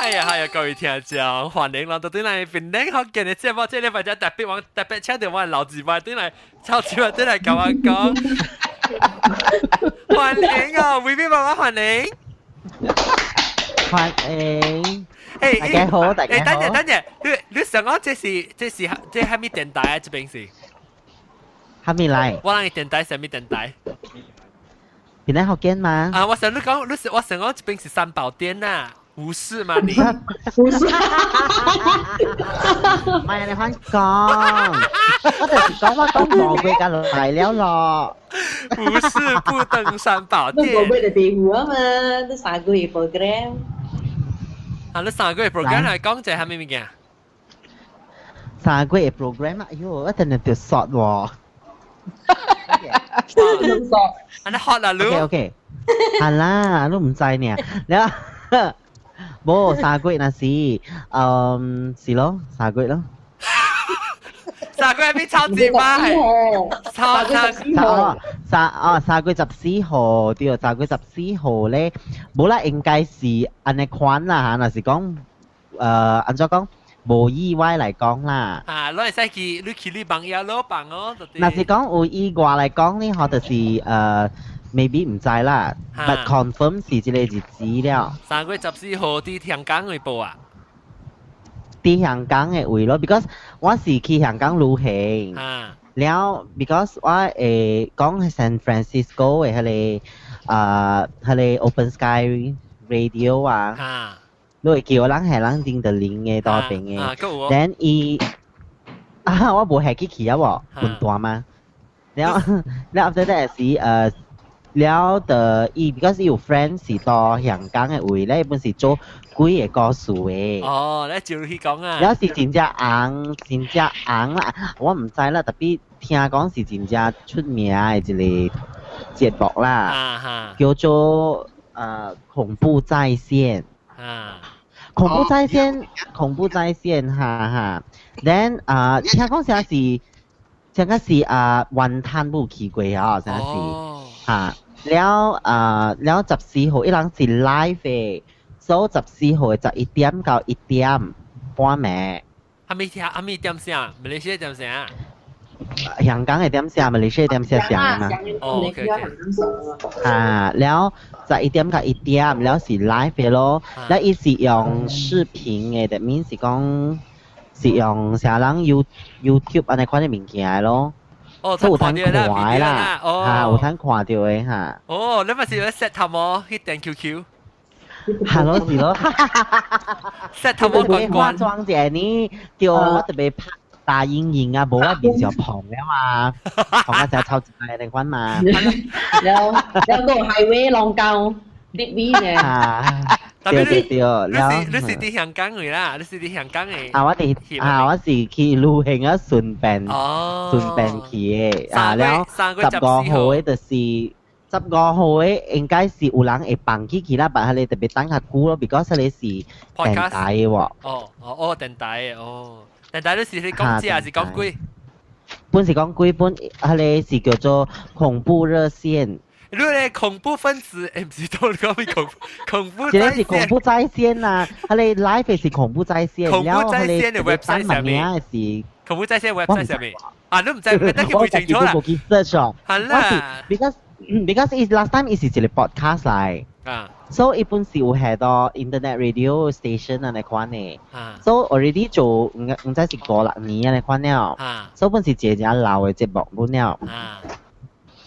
哎呀，係啊，各位聽眾，歡迎來到轉來檳城福建的節目，這禮拜才特別我特別請著我的老姊妹轉來，超姊妹轉來共我講，歡迎哦，微微媽媽歡迎，歡迎，誒，大家好，大家好。等陣等陣，你想講這是蝦米電台啊？這邊是？蝦米來？我人的電台是蝦米電台？檳城福建嗎？啊，我想你講，你我想講這邊是三寶殿呐。無視嘛你？無視。唔係你番講，我就是講我講無月就來了咯。無事不登三寶殿。 5個月就地府啊嘛，都3個月 program。啊，你三個月 program 來講者係咩物件？三個月 program 啊，哎喲，我真係著 short 喎。 short。啊，你學啦，你。 OK OK，係啦，你唔知呢？你無三個月那是，嗯，是咯，三個月咯。三個月變超級巴係，超三三哦，3月14號對，三月十四號咧，無啦，應該是按呢款啦嚇，若是講，按怎講，無意外來講啦。啊，你會使去，你去你網頁攞放哦。若是講有意外來講呢，嗬，就是maybe 毋知啦，but confirm 是這個日子了。3月14號佇香港的報啊？佇香港的位咯，because 我是去香港旅行。了，because 我會講 San Francisco 的彼個啊，彼個 Open Sky Radio 啊，你會叫人係人訂的零的多邊的，then 伊啊，我無下去去啊無，笨蛋嘛。了了 after that 是了的伊，because 伊有 friend 是到香港的位咧，本是做鬼的故事的。哦，你照去講啊。了是真正紅，真正紅啦！我毋知啦，tapi 聽講是真正出名的一個節目啦，叫做恐怖在線。恐怖在線，恐怖在線，哈哈。Then 啊，聽講啥是，聽講是啊，雲吞冇去過啊，啥是哈。了啊，了十四號，伊人是 live 的，所以十四號的11點到1點半暝。蝦米聽？蝦米點聲？馬來西亞點聲？香港的點聲，馬來西亞點聲像嘛？哦，OK OK。啊，了11點到1點，了是 live 的咯。了伊是用視頻的，that means 是講是用啥人 YouTube 按呢款的物件咯。哦，都有通看的啦，嚇，有通看著的哈。哦，你咪是咧 set 頭毛去電 QQ？係咯，是咯。 set 頭毛關化妝者呢，叫我特別拍大陰影啊，無我面上胖了嘛，胖啊成臭一擺那款嘛。了了個 highway 浪高啲 V 呢？啊，對對對，了。你是佇香港的啦，你是佇香港的。啊，我佇啊，我是去旅行啊，順便順便去的。啊，了十五號的就是15號的，應該是有人會放起去啦，但係你特別等較久咯，because 彼個是電台的喎。哦哦哦，電台的哦，電台你是你講這還是講鬼？本是講鬼，本彼個是叫做恐怖熱線。你咧恐怖分子，誒，毋是都講咩恐怖？這個是恐怖在線啊！彼個 live 是恐怖在線，恐怖在線的 website 上面是恐怖在線 website 上面啊，你毋知，等佢會清楚啦。我去 search 哦。係啦。 Because is last time 伊是一個 podcast 來，所以一般是有下到 internet radio station 按呢款的，所以 already 做毋知是五六年按呢款了，所以本是一個誠老的節目本了。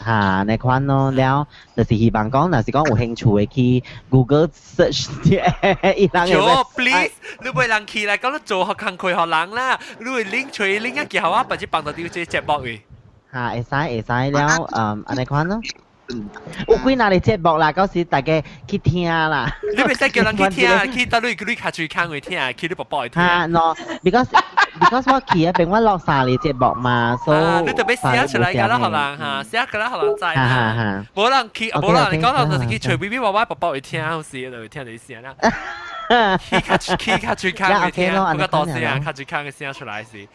嚇，那款咯，了就是希望講，若是講有興趣的去 Google search 伊人的做 please，你袂人去來講你做學工課予人啦，你會拎出拎一件我，或者放到啲這節目位。嚇，會使會使了，嗯，按呢款咯。有幾若個節目啦，到時大家去聽啦。你袂使叫人去聽，去到你你較喙空會聽，去你寶寶會聽。嚇，no，because 我去彼邊我錄三個節目嘛，所以你特別寫出來，㗎啦，予人嚇，寫㗎啦，予人知啦。無人去，無人你講到就是去揣微微娃娃寶寶會聽，有時就會聽到聲啦。去較去較喙空會聽，不過大聲，較喙空的聲出來是。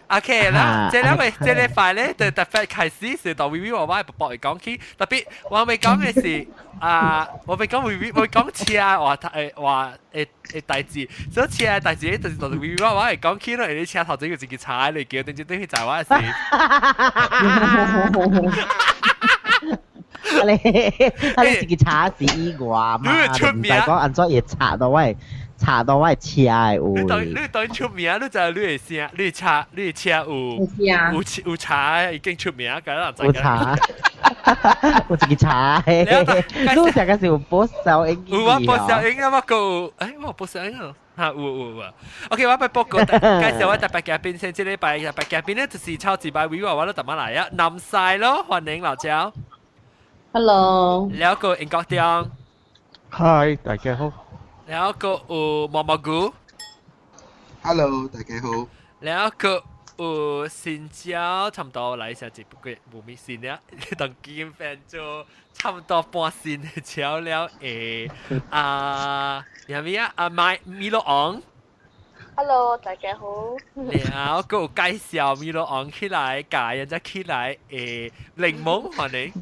OK 啦，這兩位這禮拜咧就特別開始是到微微娃娃博會講起，特別我未講嘅是啊，我未講微微，我講車話話代誌，所以車代誌就是到微微娃娃會講起咯，你車頭前有一個車嚟叫，等陣等去載我時。你你自己查是意外嘛？你出名唔知講按怎會查到我的查到我的車的位。你當你當出名，你就係你的聲，你的車，你的車有有有有車已經出名，㗎啦，有查，有一個查的。你上個是有播收音有我播小英啊，我個我播小英啊，嚇有有有。OK，我要報告介紹我特別嘉賓先，這禮拜特別嘉賓咧就是超級拜威我我都特別來啊，南西咯，歡迎老趙。 Hello。แล้ว個英國中， Hi，大家好。แล้ว個有毛毛菇。 Hello，大家好。แล้ว個有新椒，差唔多來上一個月無咪新了，當今變做差唔多半新的椒了啊，有咩啊？啊買米洛昂。 Hello，大家好。然後個介紹米洛昂起來，教人家起來檸檬歡迎。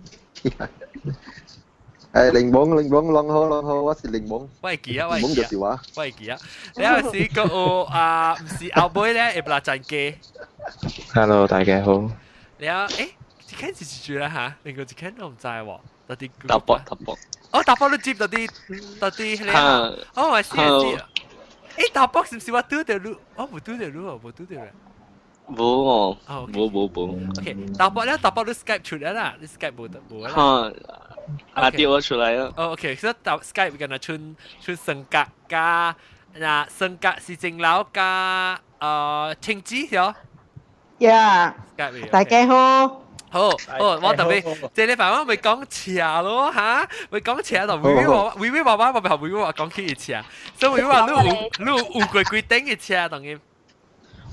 檸檬檸檬，啷好啷好，我是檸檬。我會記啊，我會檸檬記就是我。我會記啊。然後是個有啊，唔是後尾咧，會不啦站機。 Hello，大家好。然後一間是一句啦嚇，另外一間我唔知喎。到底搭膊搭膊。哦，搭膊你接到底到底迄個。哦，我知知。搭膊是唔是我拄著你？我無拄著你哦，無拄著你。無哦，無無無。 OK，搭膊咧，搭膊你 Skype 出來啦，你 Skype 無得無啦。哈，啊掉我出來啦。哦，OK，所以搭 Skype 敢若剩剩升格加那升格是正樓加青子嗬。 Yeah， Skype 大家好。好，好，我特別，這禮拜我咪講車咯嚇，咪講車就微微娃微微娃娃，我咪學微微娃講起車，所以微微娃你有你有過幾頂嘅車當然。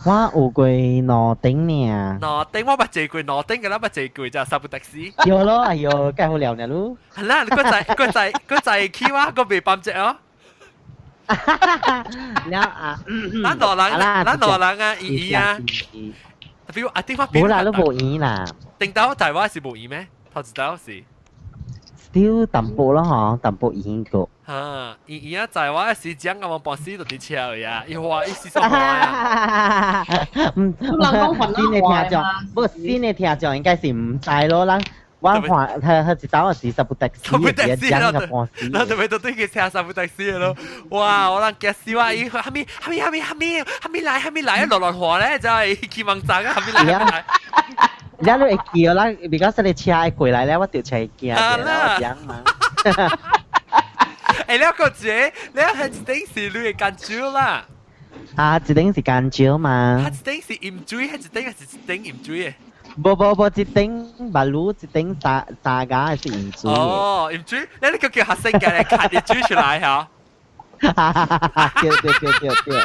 我有過兩頂爾。兩頂我捌坐過兩頂嘅啦，捌坐過就三部的士。有咯，哎呦，梗好聊呢嚕。係啦，你個仔個仔個仔起我個未辦隻哦。了啊，咱兩人，咱兩人啊，姨姨啊。特別啊，頂我無啦，都無閒啦。頂到台灣是無閒咩？頭一道是。丟淡薄咯嗬，淡薄閒個。哈，伊伊啊，在我時講我半死就佇車呀，伊話伊是說話啊。嗯，新的聽眾，不過新的聽眾應該是毋知咯，咱我看佢佢一道是三部的士，講個半死。咱特別都對佢車三部的士咯。哇！我人驚死我，伊哈咪哈咪哈咪哈咪哈咪來哈咪來，落落河咧，真係期望站啊，哈咪來哈咪來。了你會叫啦，比較說你車會過來咧，我就車驚者啦，我講嘛。你個姐，你係一定是你嘅乾蕉啦。啊，一定是乾蕉嘛。一定是鹽水，一定係一定鹽水嘅。無無無，一頂馬路，一頂沙沙家是鹽水。哦，鹽水，你個叫學生嘅，你吸啲水出來嚇。對對對對對。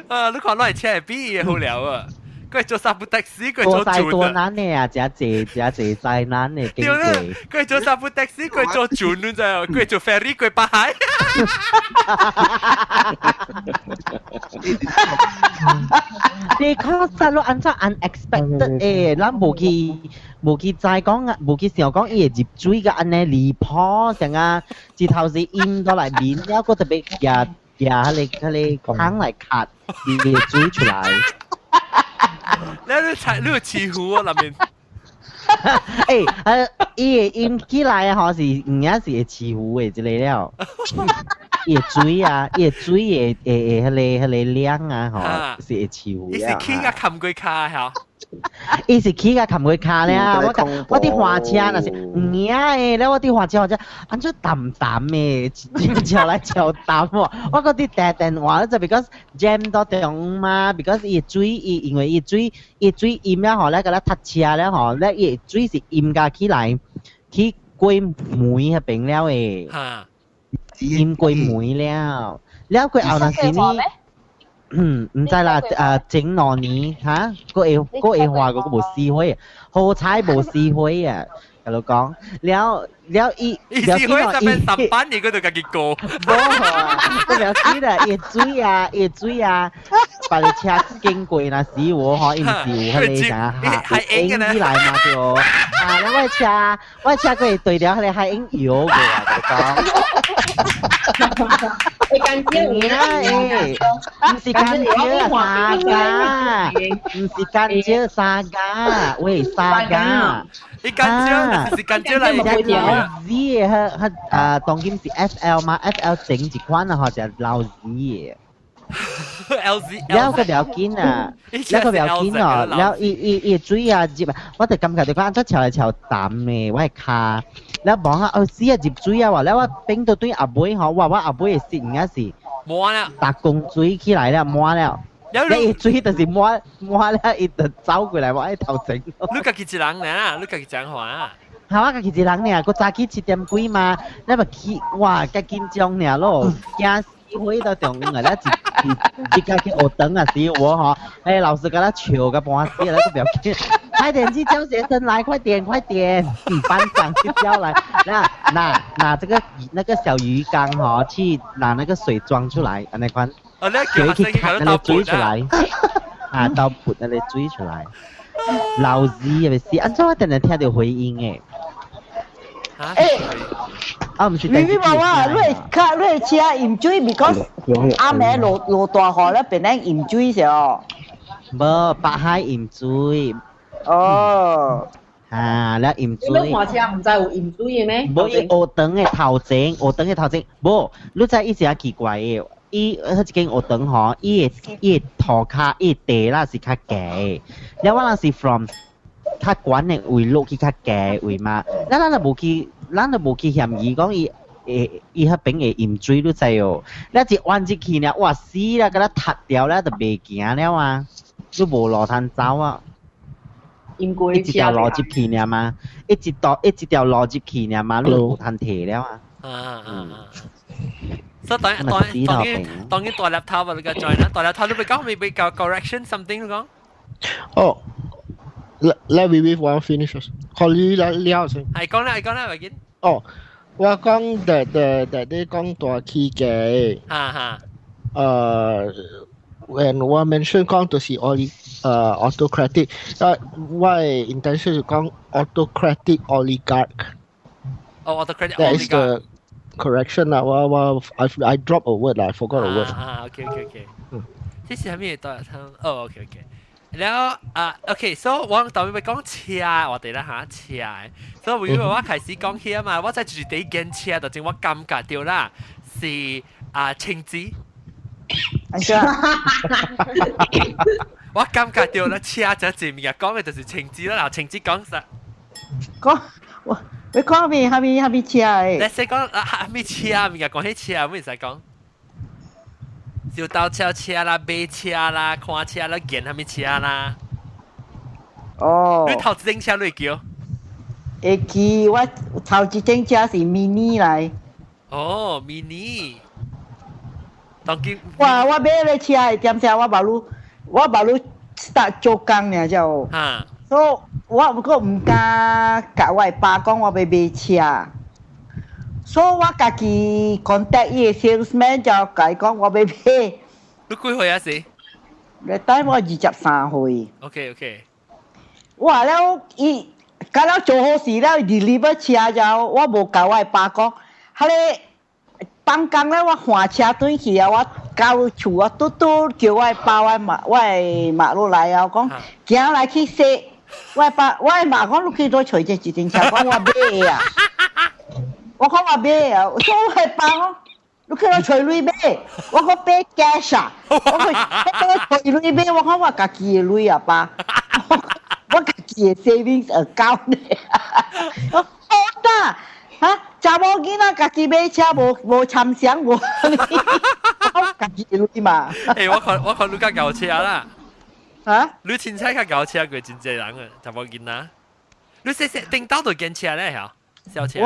啊，你看攞嚟車係比好料啊！佢做三部的士，佢做多災多難的啊，真濟真濟災難的經過。佢做三部的士，佢做船，你知哦？佢做 ferry，佢八海。你確實咯，按怎 unexpected 咱無去無去知講，無去想講伊會入水甲按呢離譜，成啊，一頭是淹到來面，了閣特別舉舉彼個彼個桶來卡，伊會水出來。你你你有飼虎啊？內面。伊會淹起來吼是有影是會飼糊的一個了。伊會水啊，伊會水會會會彼個彼個涼啊吼，是會飼糊。伊是起甲冚過跤吼。伊是起甲冚過跤了，我我佇換車若是有影的，了我佇換車換車，按怎淡淡的，照來照淡喎。我閣佇打電話，就 because jam 到中嘛，because 伊水伊因為伊水伊水淹了吼，咧佮咱塞車了吼，咧伊水是淹甲起來去過門彼邊了的，淹過門了，了過後若是呢？嗯，毋知啦，前兩年哈，閣會閣會換閣無死火，好彩無死火啊！佮你講，了了伊，伊是會上面上班，你嗰度家己過。無啊，都袂要緊啦，伊水啊，伊水啊，別个車經過若時我吼，伊毋是有彼个啥海鷹起來嘛對。啊，了我的車閣會對著彼个海鷹搖過啊，佮你講。會乾焦欸，毋是乾焦啊，沙嘎，毋是乾焦沙嘎，喂沙嘎。伊乾焦，是乾焦來。老子的，彼彼啊，當今是 FL 嘛，FL 整一款啊，吼，就老子的。 LZ。了個袂要緊啊，了個袂要緊哦，了伊伊伊水啊入，我就感覺就講按怎澆來澆淡的，我的跤，了望啊，哦死啊入水啊，話了我變到對阿尾吼，哇我阿尾的色應該是滿了，逐公水起來了滿了。你水就是滿滿了，伊就走過來我的頭前。你家己一人呢？你家己一人還啊？係我家己一人爾，閣早起7點幾嘛，你咪起哇，較緊張爾咯，驚死火到中午啊！你一一家去學堂啊，死我吼，哎老師共咱笑甲半死，你閣袂要緊，快點去叫學生來，快點快點，班長去叫來，那拿拿這個那個小魚缸吼，去拿那個水裝出來，按呢款，叫伊去看那個水出來，啊，倒撥那個水出來，老子也袂死，按怎我定定聽著回音的？欸，啊，毋是。微微娃娃，你會較你的車淹水，because 暗暝落落大雨咧，變咱淹水是哦。無，北海淹水。哦。啊，了淹水。你看車毋知有淹水的咩？無，伊學堂的頭前，學堂的頭前，無，你知伊是較奇怪的，伊彼一間學堂吼，伊的塗跤，伊的地啦是較低的，了我人是 from 較懸的位落去較低的位嘛，咱就無去嫌疑講伊會伊彼邊會淹水，你知哦？了一彎入去呢，哇死啦，共咱塌掉了就袂行了啊！你無路通走啊！淹過一條路入去爾嘛，一條路入去爾嘛，你無通提了啊！啊啊啊！所以當當當然當然大粒頭啊，你個 join 啦，大粒頭你咪講咪比較 correction something 你講。哦，let we 我 finish first，可你來了先。係講啦，係講啦，維堅。哦，我講的的的你講大起價。哈哈。When 我 mention 講就是 autocratic，我的 intention 是講 autocratic oligarch。哦，autocratic That is the correction 啦，我 I drop a word 啦，I forgot a word。啊，OK。嗯，這是啥物大頭？哦，OK。了啊，OK，so 我特別講車，我哋啦嚇車，所以因為我開始講起啊嘛，我在就是第一間車，就正我感覺到啦，是啊青子。我感覺到啦，車這字面講的就是青子啦，然後青子講啥？講我你講咩？啥物啥物車的？你先講啊，啥物車？物件講起車，咩使講？就兜車車啦，買車啦，看車啦，見啥物車啦？哦。你頭一頂車你會記？會記，我頭一頂車是 mini 來。哦，mini。當今。哇！我買咧車的點聲，我馬路 start 做工爾才有。所以我閣毋敢共我的爸講我欲買車。所以我家己 contact 伊个 salesman 就共伊講我欲買。你幾歲啊？是？你等我23歲。 OK。哇！了伊，甲了做好事了，deliver 車就我無共我的爸講，彼个放工了我換車轉去啊，我到厝我拄拄叫我的爸我的媽我的媽落來啊，講行來去洗。我的爸我的媽講你去佗揣這一頂車，講我買啊。我講我買啊，所以我的爸講你去佗揣鐳買，我講買 cash 啊，我講揣鐳買，我講我家己的鐳啊爸，我家己的 savings account 咧。我好啦，哈，查某囡仔家己買車無無參詳無，我家己的鐳嘛。欸，我看你較𠢕車啦。啊？你凊彩較𠢕車過真濟人啊，查某囡仔。你細細頂到就見車咧，嚇？小車。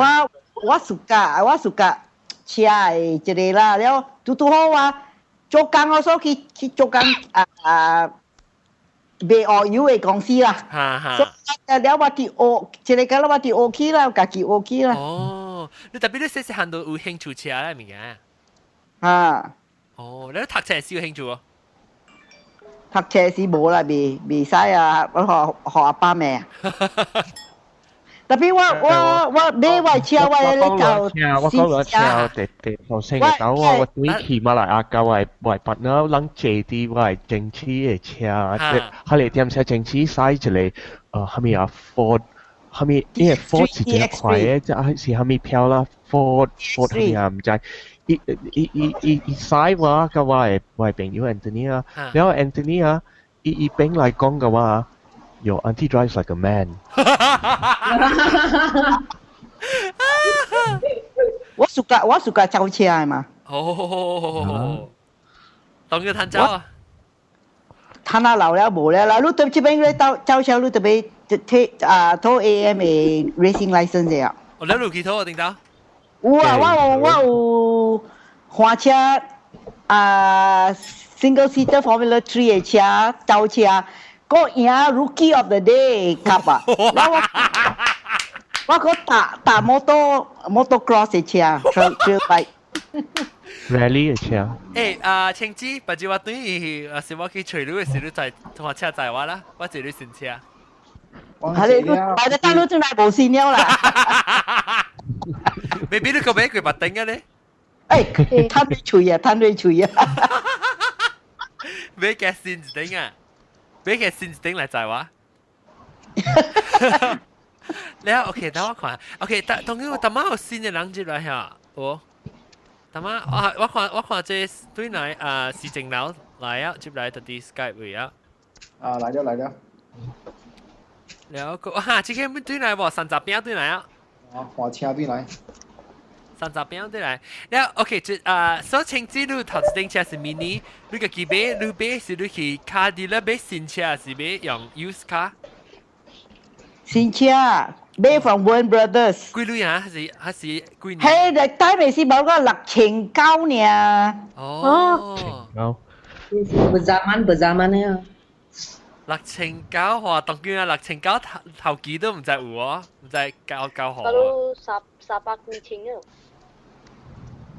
我 suka 我 suka 車的一個啦，了拄拄好我做工我所去去做工啊啊，賣學油的公司啦。所以了我佇學，一個個我佇學去啦，家己學去啦。哦，你特別你細細漢都有興趣車咧物件？啊。哦，你讀冊時有興趣哦？讀冊是無啦，未未使啊，我學學阿爸罵。特別我買我車，我咧就我講咗車，第第頭先嘅豆啊，我對去馬來亞教我 partner 人坐啲我係整車嘅車，佢哋點車整車駛一個蝦米啊 Ford，蝦米因為 Ford 是真快嘅，即係是蝦米票啦，Ford 蝦米啊唔知。伊伊伊伊伊駛我甲我嘅朋友 Anthony 啊，然後 Anthony 啊，伊伊邊來講嘅話，Your auntie drives like a man。我暑假走車的嘛。哦，當佢趁走啊？趁啊老了無了啦，你對這邊咧走走車，你特別提啊討 AM 的 racing license 的啊。哦，你有去討啊？頂到？有啊，我有換車啊，single seater Formula 3 的車走車。個贏 Rookie of the Day 級啊！然後我個打打摩托 motocross 的車，trail bike。 Rally 的車。欸啊，青子，別只我對伊，啊是我去揣你的時，你在同我車載我啦，我坐你新車。係你，擺得單路進來無線了啦。未必你個買幾百頂啊咧？欸，貪你喙啊，貪你喙啊！買個新一頂啊！買個新一頂來載我。了 OK，等我看。OK，當當然當媽有新的人入來嚇，無？當媽我看這對來啊是正樓來啊，入來特啲 Skype 位啊。啊，來了來了。了個哈，這個對來無？三十餅對來啊。啊，換車對來。三十餅對來。了 OK，這啊，所以請記錄頭一頂車是 mini，你家己買，你買是你去 car dealer 買新車，是買用 used car？新車買 from Warren Brothers。幾鐳啊？還是幾年？嘿，那 time 是無個6900爾。哦。九。 Berzaman berzaman 啊。6900話，當然啊，6900頭頭幾都唔知有哦，唔知交交好。都三三百幾千啊。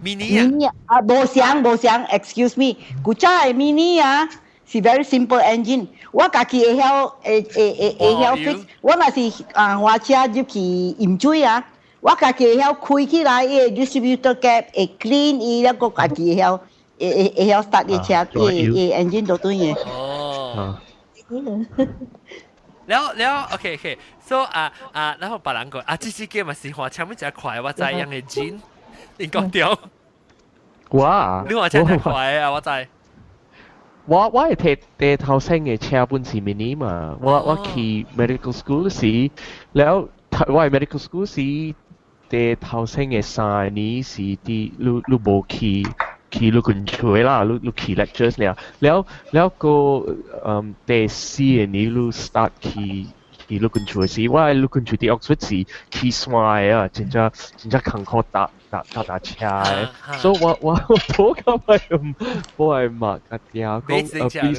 mini 啊？ mini 啊，無相無相，excuse me，古早的 mini 啊。是 very simple engine，我家己會曉會會會會曉 fix。我若是啊換車入去飲水啊，我家己會曉開起來，伊個 distributor cap 會 clean 伊，了閣家己會曉會會會曉 start 伊車，伊伊 engine 都對嘅。哦。了了，OK OK，so 啊啊，然後別人講啊，這是個嘛是換車，咪真快，我知樣嘅錢，你講對。哇！你換車真快啊，我知。我係提第頭先嘅車本是 mini 嘛，我去 medical school 時，了我係 medical school 時，第頭先嘅3年是啲你你無去去陸軍處啦，你你去 lectures 了，了了個第四個年你 start 去去陸軍處時，我係陸軍處啲 Oxford 時去山啊，真正真正艱苦搭搭搭搭車的，所以我多個咪我係罵家己講，please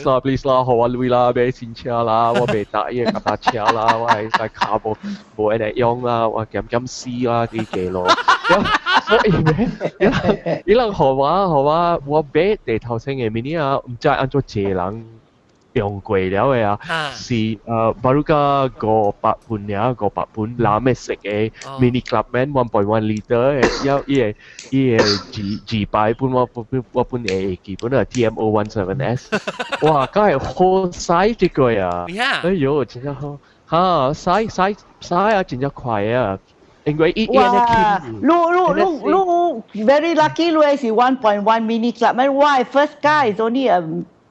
啦 please 啦，予我鐳啦，買新車啦，我袂搭伊個腳踏車啦，我係在跤無無會用啦，我減減死啦，佇街路。所以伊人伊人予我予我我買第頭先的 mini 啊，毋知按怎濟人用過了的啊，是baru 甲500磅爾，500磅藍的色的 Mini Clubman 1.1 liter 的，了伊個伊個字字牌本我本我本會記本啊 TMO17S，哇，敢會好駛這個啊！哎喲，真正好，哈，駛駛駛啊，真正快啊！因為伊伊哇，你你你你 very lucky，你是 1.1 Mini Clubman，我 first car is only a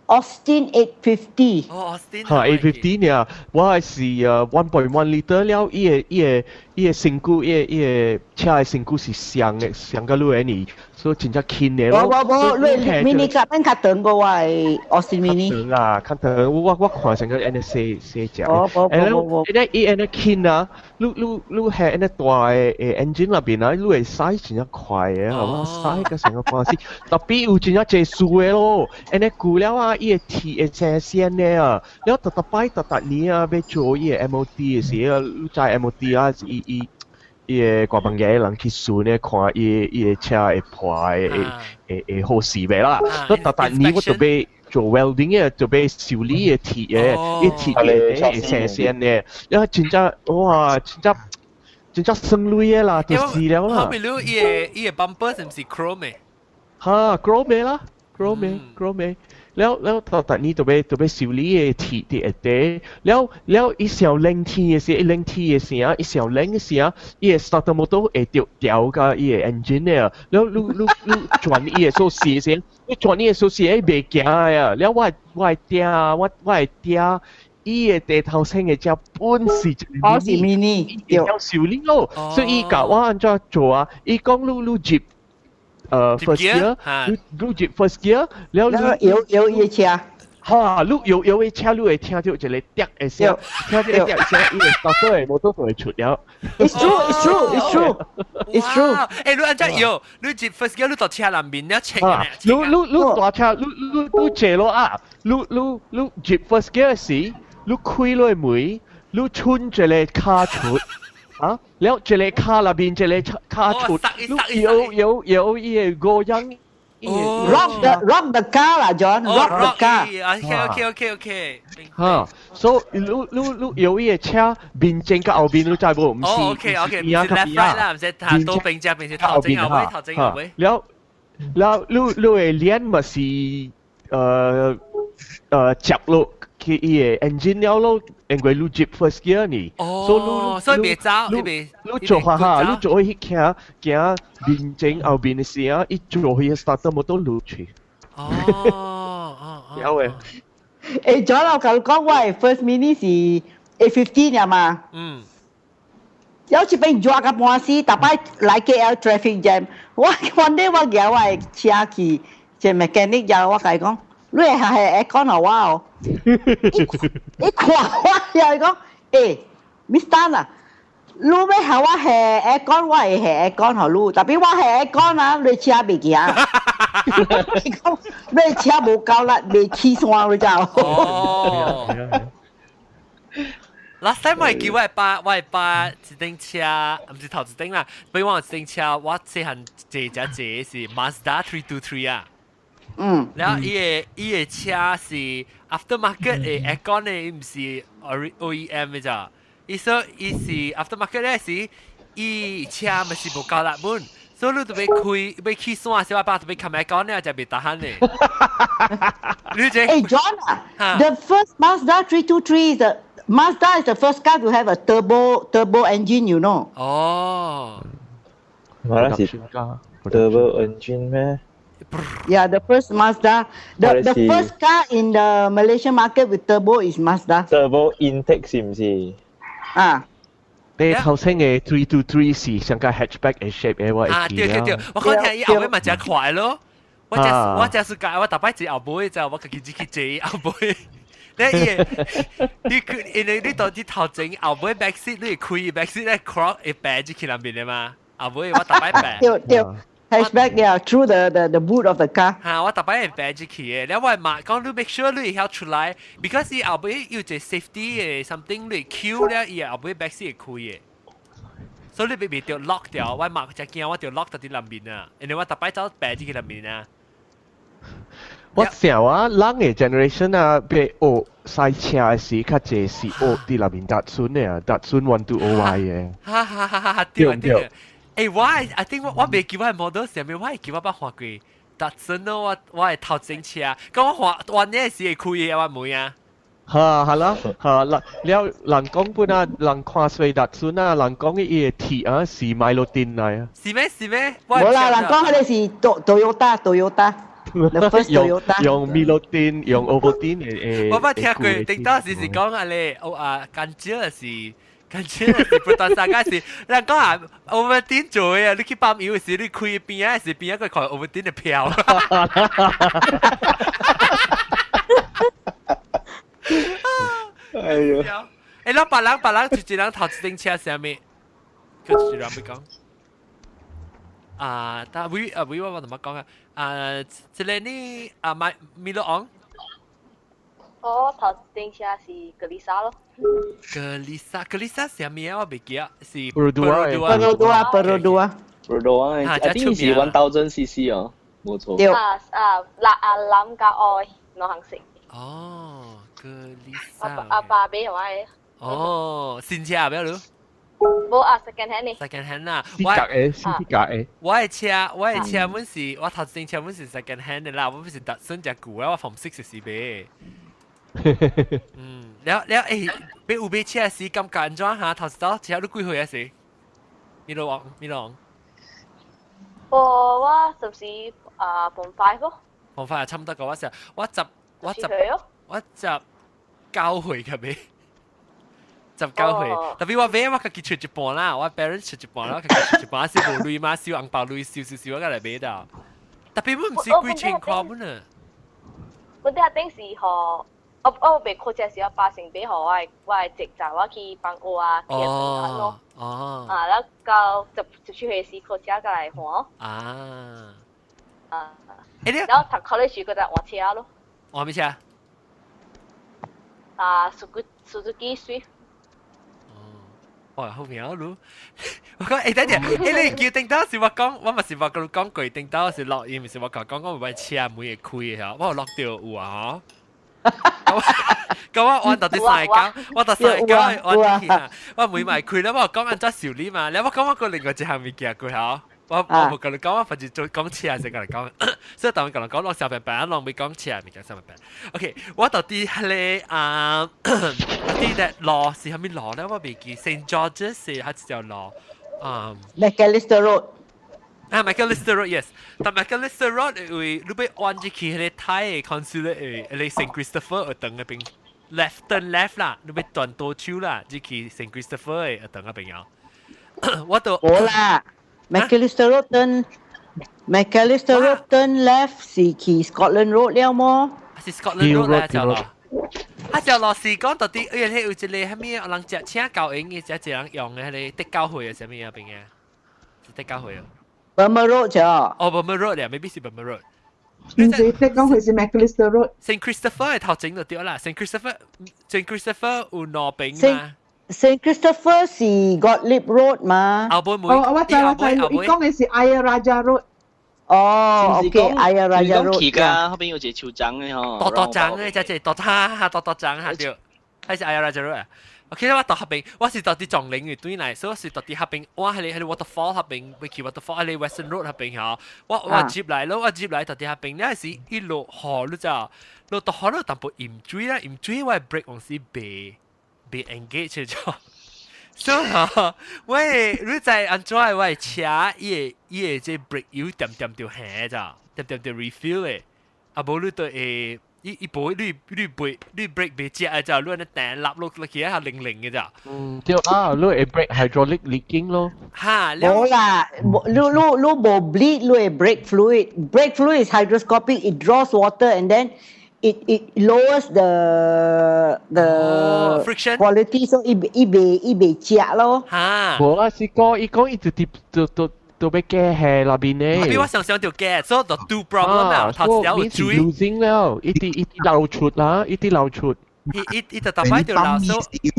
Austin 850。哦，Austin。嚇，850呢？我係是1.1 liter 了，伊個伊個伊个身軀，伊個車的身軀是雙的，雙甲你的呢，所以真正輕的咯。無無無，你 mini 較免較長過我的 Austin Mini。長啊，較長，我看成個按呢細細隻。哦，無無無無。按呢伊按呢輕啊，你你係按呢大的engine 內邊啊，你會駛真正快的，我駛甲成個半死。特別有真正濟事的咯，按呢舊了啊，伊個鐵會生線的啊，了逐逐擺逐逐年啊，欲做伊個 MOT 的時，你知 MOT 啊，伊伊個掛房嘅人去巡咧，看伊個車會破會好勢袂啦。我逐逐年我就欲做 welding 嘅，就欲修理個鐵嘅，伊鐵嘅會生線嘅，然後真正哇，真正真正省鐳嘅啦，就死了啦。後面你伊個 bumper 是毋是 chrome 嘅？哈，chrome 嘅啦，chrome 嘅，chrome 嘅。了了，逐逐年就欲修理個鐵佇下底，了了伊上冷天的時，伊冷天的時啊，伊上冷的時啊，伊個 starter motor 會著調甲伊個 engine 的啊，了你轉伊個鎖匙時，你轉伊個鎖匙，伊袂行的啊，了我的爹啊，我的爹，伊個地頭先的車本是一個哦是 mini，會曉修理咯，所以伊教我按怎做啊，伊講你你入first gear，你入 first gear，了你搖搖伊車，哈，你搖搖伊車，你會聽著一個滴的聲，聽著一個滴聲，伊個 starter 的摩托就會出了。 It's true, it's true, it's true, it's true。欸，你按怎搖？你入 first gear，你到車內面了切。你大車，你坐落啊！你入 first gear 時，你開落門，你伸一個跤出。啊！了一個跤內面一個跤出，你搖搖搖伊個五樣。 Rock the car 啦，John，rock the car。 OK。哈，所以你搖伊個車面前佮後面你知無？毋是。哦，OK，毋是 left right 啦，毋是頭左邊只，邊是頭前後尾，頭前後尾。了了，你的臉嘛是接落去伊個 engine 了咯，因為你入 first gear 呢。哦，所以袂走，你袂。你做下哈，你做去行行面前後面的時啊，伊做去 starter motor 落去。哦哦哦。有嘅。欸，John，我共你講，我的 first mini 是 A15 嘛。有一擺熱甲半死，逐擺來 KL traffic jam，我 one day 我舉我的車去一個 mechanic 遮，我共伊講，你會下 aircon 予我哦。伊看我，伊講，欸，Miss Tan 啊，你欲予我下 aircon，我會下 aircon 予你，tapi 我下 aircon 啊，你車袂行。伊講，你車無夠力，袂起山，你知無？哦。Last time 我會記我的爸一頂車，毋是頭一頂啦，比我一頂車，我細漢坐只坐是 Mazda 323 啊。然後伊個車是 aftermarket 的 aircon 的，伊毋是 OEM 的咋？伊說伊是 aftermarket 咧是，伊車咪是無夠力本，所以你就欲開欲起山時，我爸就欲開 aircon 咧，就袂 tahan 咧。你這 Hey John 啊，the first Mazda 323 is the Mazda is the first car to have a turbo engine. 哦。我那是 turbo engine 咩？ Yeah, the first Mazda, the first car in the Malaysian market with turbo is Mazda. Turbo intake 是毋是？啊。你頭先嘅 323 是上個 hatchback 嘅 shape 嘅，我會啊，對對對，我看聽伊後尾嘛誠快咯。我這是教我逐擺坐後尾，就我家己去坐後尾。你伊你佢因為你到底頭前後尾 back seat 你會開 back seat 咧 cross 會白入去內面的嘛？後尾我逐擺白。對對。Hatchback, yeah, through the boot of the car. 嚇，我逐擺會白入去的，了我嘛講你 make sure 你會曉出來，because 伊後尾有一個 safety 的 something 你 Q 了，伊後尾 back seat 會開的。所以你別別著 lock 掉，我嘛真驚我著 lock 到佇內面啊，因為我逐擺走白入去內面啊。我想啊，人的 generation 啊，欲學駛車的時，較濟是學佇內面 Datsun 的啊，Datsun 120Y 的。哈哈哈哈對對。欸，我 I think 我袂記我 model 啥物，我會記我捌看過 Datsun 咯，我的頭前車，咁我換換呢時會開的我門啊。哈，係啦，嚇，啦，了人講本啊，人看衰 Datsun 啊，人講伊的鐵啊是 Milutin 來啊。是咩？是咩？無啦，人講彼个是 Toyota Toyota。The first Toyota 用 Milutin 用 Ovaltine 的。我捌聽過，頂當時是講啊咧，哦啊，甘蔗是跟住是 Proton Saga 是，人講啊，Ovaltine 做嘅，你去泵油時，你開邊啊時邊一個看 Ovaltine 的票。哎呦！欸，咱別人別人就一人頭一頂車啥物？佢一人欲講。啊，但威啊威我我怎麼講啊？啊，這個呢啊買米洛昂。我頭一頂車是 Kelisa 咯。 Kelisa，Kelisa 啥物啊？我袂記啊，是 Perodua。 Perodua，Perodua。 Perodua，I think 是 1000 cc 哦，冇錯。對。啊啊，藍啊藍佮黑兩項色。哦，Kelisa。阿爸買予我的。哦，新車啊，不要你。無啊，second hand 呢。 second hand 啦，四格嘅，四格嘅。我的車，我的車本是，我頭先車本是 second hand 的啦，我不是特算隻舊的，我 form six 時買。嗯，了了欸，買有買車時感覺按怎哈？頭一道車你幾歲啊時？米羅王，米羅王。我是不是啊？Form five 咯。 Form five 差唔多個，我時我十我十我十九歲嘅買。19歲，特別我買我家己出一半啦，我 parents 出一半啦，我家己出一半，是無鐳嘛，燒紅包鐳，燒燒燒，我才來買到。特別我毋是幾千塊本啊。本底頂是予我我未考車時，我爸先買予我的侄仔，我去幫我啊，哦哦。啊，了到17歲時考車才來換。啊。啊。然後讀 college 時，閣再換車咯。換咩車？啊，Suzuki Swift。哇，好名咯！我講，欸，等陣，欸，你叫叮當是我講，我嘛是話佮你講過，叮當是錄音，是我講講我買車每會開的，我有錄到有啊，嗬。咁我按到第三個，我第三個按去啊，我每買開啦，我講按怎修理嘛，了我講我個另外一項物件過嗬。我我無佮你講，我反正做講車先佮你講，所以當我佮你講，我小平平，攏袂講車物件，小平平。OK，我到底彼個啊，佇個路是啥物路咧？我袂記，Saint George's 是還是條路？嗯。 Macalister Road。啊，Macalister Road，yes。但 Macalister Road 為你欲彎入去彼個泰的 consulate 的，彼個 Saint Christopher 學堂彼邊，left turn left 啦，你欲轉倒手啦，入去 Saint Christopher 的學堂彼邊啊。我都。無啦。Macalister Road turn Macalister Road turn left 是去 Scotland Road 了麼？是 Scotland Road 啦，條路。啊，條路是講到底，哎呀，有一個啥物人食請教營的，一個人用的彼個德教會的啥物啊邊嘅？是德教會啊。 Burma Road 啫。哦，Burma Road 咧，maybe 是 Burma Road。唔是德教會是 Macalister Road。 Saint Christopher 的頭前就對啦，Saint Christopher，Saint Christopher 有兩邊嘛。 Saint Christopher 是 Gottlieb Road 嘛？後尾哦，我知我知，伊講的是 Ayer Rajah Road。哦，OK，Ayer Rajah Road。去㗎，後邊有一個樹樁的吼。大大樁的，這這大哈哈大大樁哈對，還是 Ayer Rajah Road 啊？OK，我到彼邊，我是到佇撞靈嘅對來，所以我是到佇彼邊，我係你係 waterfall 彼邊，欲去 waterfall，係 Western Road 彼邊吼，我我接來咯，我接來到佇彼邊，你係是一落雨你知道，落到雨了淡薄淹水啦，淹水我 brake 往時袂袂 engage 咗。所以吼，喂，你知按怎我的車伊會伊會這 brake 油點點就下咋，點點就 refill 的，啊無你就會伊伊無你你袂你 brake 袂食啊，就你按呢彈立落落去啊，靈靈的咋。嗯，對啊，你會 brake hydraulic leaking 咯。哈，無啦，你你你無 bleed，你會 brake fluid。Brake fluid is hygroscopic, it draws water and then it lowers the oh, friction quality, so 伊伊袂伊袂食咯。哈，無啊，是講伊講伊就直就就就欲加下那邊呢。比我想象就加，所以就 two problem 啦，頭一條有水。 losing 了，一啲一啲流出啦，一啲流出。伊伊伊就逐擺就流，所以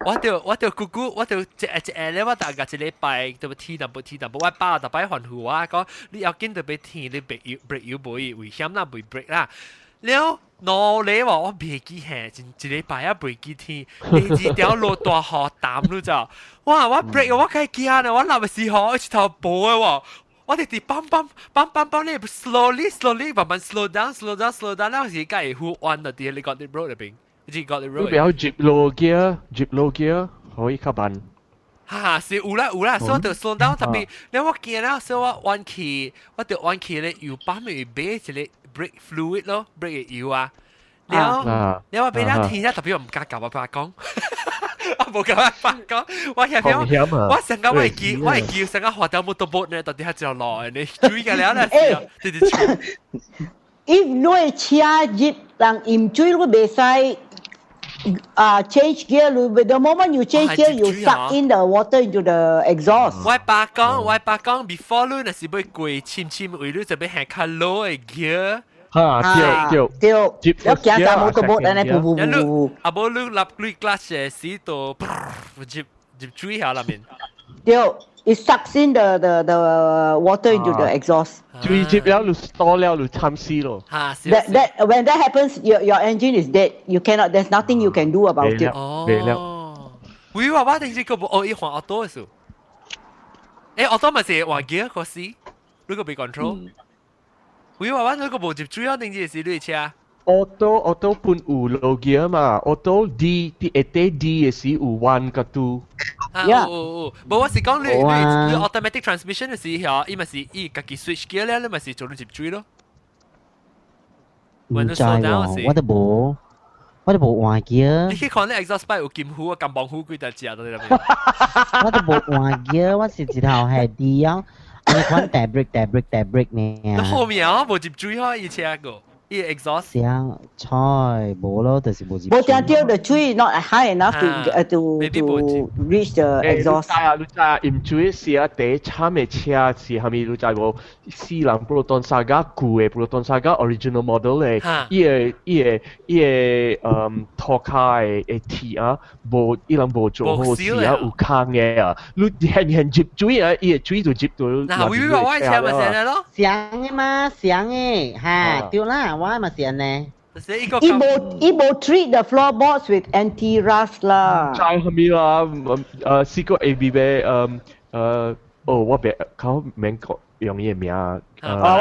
我就我就姑姑，我就一一下咧，我大概一禮拜就天淡薄天淡薄，我爸逐擺吩咐我講，你要緊就欲天，你 brake 油 brake 油無危險啦，袂 brake 啦。了，兩禮喎，我袂記下，一一禮拜啊袂記天，第二條落大雨淡你知？哇！我 brake 我開驚呢，我落的時候一頭薄的喎，我直直梆梆梆梆梆，你 slowly slowly 慢慢 slow down slow down slow down，了時才會好彎到佇你 Gottlieb Road 那邊，你 Gottlieb Road。你不要接 low gear，接 low gear 可以較慢。哈，是有啦有啦，所以就 slow down 特別，了我驚了，所以我彎去，我就彎去咧油泵會買一個 brake fluid 咯，brake 的油啊。了，了我俾了天，特別我毋敢共我爸講，啊，無咁樣發講，我遐邊我成個我會記，我會記成個滑掉摩托波呢，到底係條路呢？注意個了咧，直直吹。 If 你的車入人飲水，你袂使啊 change gear，你 the moment you change gear, you suck in the water into the exhaust。我爸講，我爸講，before 你若是欲過深深位，你就欲行較 low 的 gear。哈，對對對，你行架摩托波，按呢噗噗噗噗。啊，無你立你 clutch 的時就入入水下內面。對，it sucks in the water into the exhaust。水入了，你 stall 了，你慘死咯。哈，That when that happens, your engine is dead. You cannot. There's nothing you can do about it. 哦，喂，我我頂次個無哦，伊換 auto 的時，欸，auto 嘛是換 gear 個時，你個被 control。喂，我我你個無入水啊，頂次是你車。 Auto 本有 low gear 嘛，auto D D 會得 D 的時有 one 個 two。啊，有有有，無我是講你你你 automatic transmission 的時候，伊嘛是伊家己 switch gear 咧，你嘛是做你入水咯。毋知喎，我都無，我都無換 gear。你去看你 exhaust pipe 有金虎啊、金棒虎幾大隻都喺入面。我都無換 gear，我是一頭係 D 啊，我款踏 brake 踏 brake 踏 brake 呢。後面啊，無入水嗬，伊車個。伊 exhaust 聲菜無咯，就是無入。無聽到 the 水 not high enough to reach the exhaust。你知啊，你知啊，飲水時啊，第一慘的車是蝦米？你知無？四人 Proton Saga 舊的 Proton Saga original model 咧，伊個伊個伊個嗯塗跤的的鐵啊，無伊人無做好時啊，有空的啊，你現現入水啊，伊個水就入到。嗱，微微話我車咪成日咯。上的嘛，上的哈，對啦，我嘛是按呢。伊無 treat the floorboards with anti-rust 啦。知蝦米啦？誒，試過 A B 嘅誒誒，哦，我別靠免講用伊個名。哦，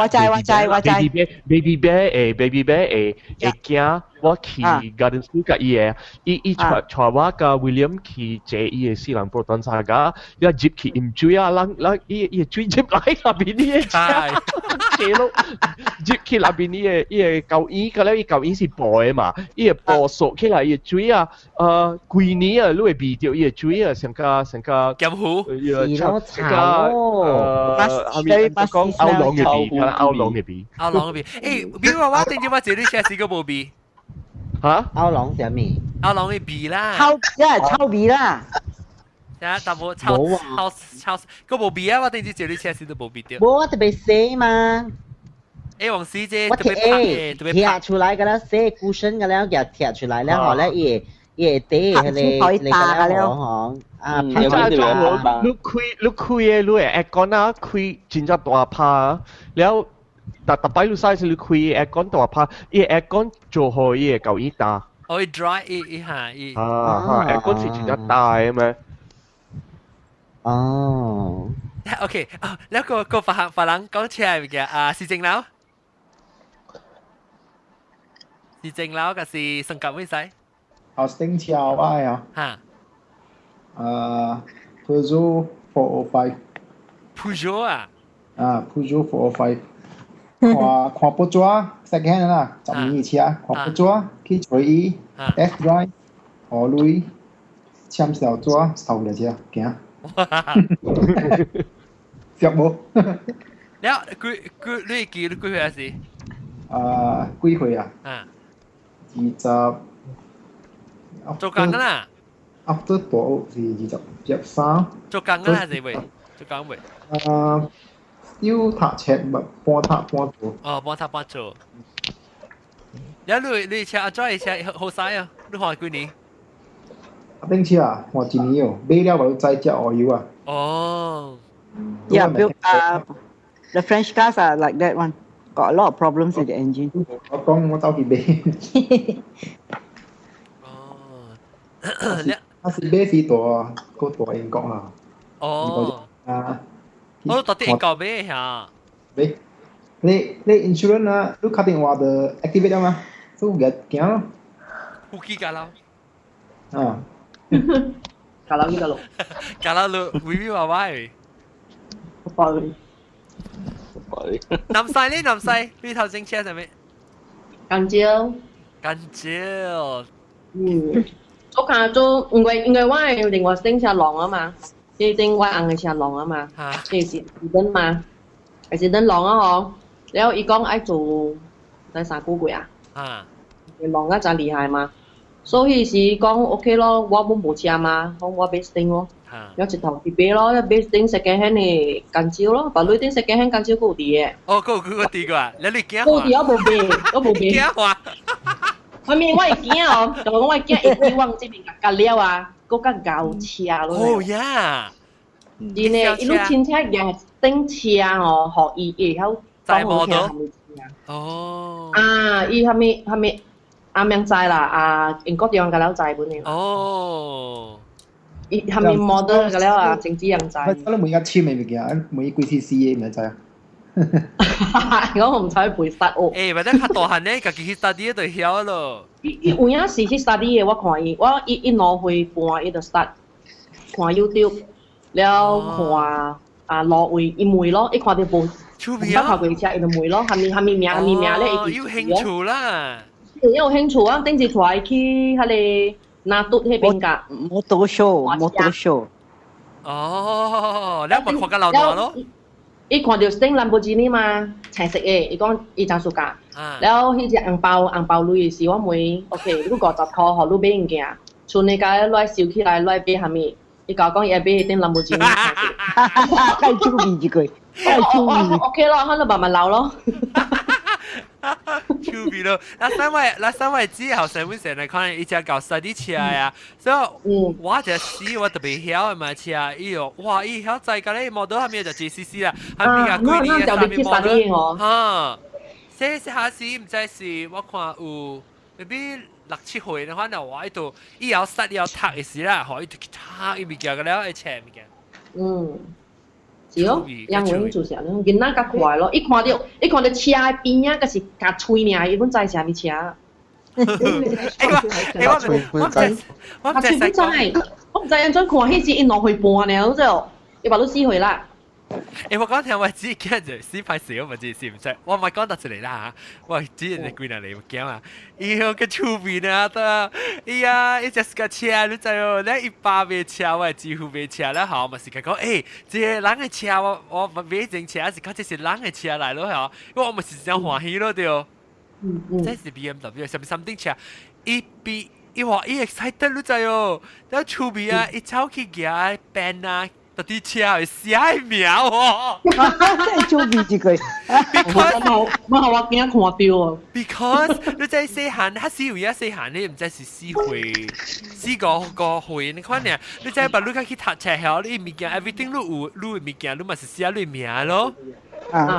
我知我知我知。 Baby bear baby bear 誒，baby bear 會會驚我去 garden school 甲伊個，伊伊帶帶我佮 William 去坐伊個四人 Proton Saga，伊入去飲水啊，人人伊伊個水入來內邊伊個車，車咯，入去內邊伊個伊個舊椅，佮了伊舊椅是布的嘛，伊個布索起來伊個水啊，呃，規年啊，你會味著伊個水啊，成個成個鹹糊，是咯，成個呃，係咪講歐龍嘅味，歐龍嘅味，歐龍嘅味，欸，比如話我頂住我這裡車是個無味。嚇？歐龍啥物？歐龍嘅味啦。臭，即係臭味啦。啊，但無臭臭臭，個無味啊！我頂住這裡車時都無味著。無，我特別洗嘛。欸，黃師姐，我貼欸，貼出來個了，洗 cushion 個了，夾貼出來了，後咧伊伊會底迄個那個了吼。啊，你開你開的，你會 aircon 啊，開真正大拍，了。逐逐擺你使是你開 aircon 大拍，伊 aircon 做好伊會夠伊焦。哦，伊 dry 伊伊下伊。啊哈，aircon 是真正焦的咩？哦。 OK，哦，แล้ว個個法法人講出來物件啊，是正樓，是正樓，還是升級咩使？頭先車我啊。哈。啊，Peugeot 405。 Peugeot 啊？啊，Peugeot 405。看看報紙，second hand 啦，十年的車，看報紙去揣伊，test drive，予鐳，簽小紙，收了車，行。接無？了，幾幾你會記你幾歲啊是？啊，幾歲啊？啊。二十。做工啦。 After 大學是二十二三。做工啦是未？做工未？啊。要讀冊，咪半讀半做。哦，半讀半做。了你你車阿怎的車好駛啊？你換幾年？啊，頂車啊，換一年哦，買了就知食烏油啊。哦。 Yeah, built, the French cars are like that one. Got a lot of problems with the engine. 我講我走去買。哦。啊是買是大個大英國啊。哦。啊。我到底英國買嚇。買。你你 insurance 啊，你敲電話就 activate 了嘛，所以有行咯。呼機架啦。啊。架樓呢個路。架樓路，微微娃娃嘅。爆你！南西呢？南西，呢頭整車係咪？香蕉。香蕉。嗯。做卡做，因為我係另外頂車浪啊嘛，呢頂我紅嘅車浪啊嘛，這是等嘛，係是等浪啊嗬。然後伊講愛做第3個月啊，浪啊真厲害嘛，所以是講 OK 咯，我冇無車嘛，講我買頂咯，有一頭去買咯，買頂 second hand 的乾少咯，把鐳頂 second hand 乾少夠啲嘅。哦，夠夠啲個，你驚？夠啲我無買，我無買。驚話？我面我會驚哦，就講我會驚一啲往這邊夾了啊，閣較高車咯。哦呀！真的，伊路親戚夾頂車哦，予伊會曉講好聽啥物車。哦。啊，伊啥物啥物阿明知啦，啊，英國地方甲了知本嘅。哦。伊啥物 model 甲了啊，政治人知。我每個簽嘅物件，每幾 CC 嘅唔知啊。我唔知背實哦。欸，或者較大漢咧，家己去 study 就曉咯。伊有影是去 study 嘅，我看伊，我伊1兩歲半，伊就 start 看 YouTube，了看啊路位，伊問咯，伊看到無，毋捌看過車，伊就問咯，啥物啥物名，啥物名咧，伊有興趣啦。有興趣啊！頂次帶伊去彼個拿督彼邊㗎。 Motor show，motor show。哦，你咪看甲老大咯。伊看到頂蘭博基尼嘛，青色的，伊講伊真暑假。了彼隻紅包紅包鐳時，我問，OK，你50箍，予你買物件，剩的共來收起來，來買啥物？伊共我講伊愛買彼頂蘭博基尼。太出名一個，太出名。 OK 咯，可能慢慢留咯。趣味咯！那三位之後上本成日看伊只搞 study 車啊，所以我就死我特別曉嘛車，伊哦，哇！伊曉載個咧 model 下面就 JCC 啦，下面啊幾年啊啥物 model 哈？細細下時毋知是我看有，maybe 6、7歲的話，那我喺度伊要塞要讀的時啦，吼，伊就去讀伊物件個了，會車物件。嗯。是咯，英文做啥咧？囡仔較快咯，伊看到車的邊仔，閣是共喙爾，伊攏知啥物車。欸我我我我唔知，我唔知按怎看，彼時伊2歲半爾，就伊把都4歲啦。欸，我講聽我自己驚就死歹勢，我唔知是唔知，我唔係講得出嚟啦嚇，我只係幾年嚟驚啊！伊個個出面啊，得，伊啊，伊隻個車你知哦，你一百買車，我幾乎買車啦，吼，嘛是講，欸，這個人的車我我買種車是講這是人的車來咯，吼，因為我們是真歡喜咯，對。這是 BMW，啥物 something 車，伊比伊話伊 excited 你知哦，但出面啊，伊走去舉 pen 啊。到底車會寫名喎？真係出名一個。 Because 我我我驚看到哦。 Because 你知細漢，他是有影細漢，你毋知是4歲、4、5個歲，你看呢？你知把你較去讀冊曉，你物件 everything 你有，你物件你嘛是寫你名咯。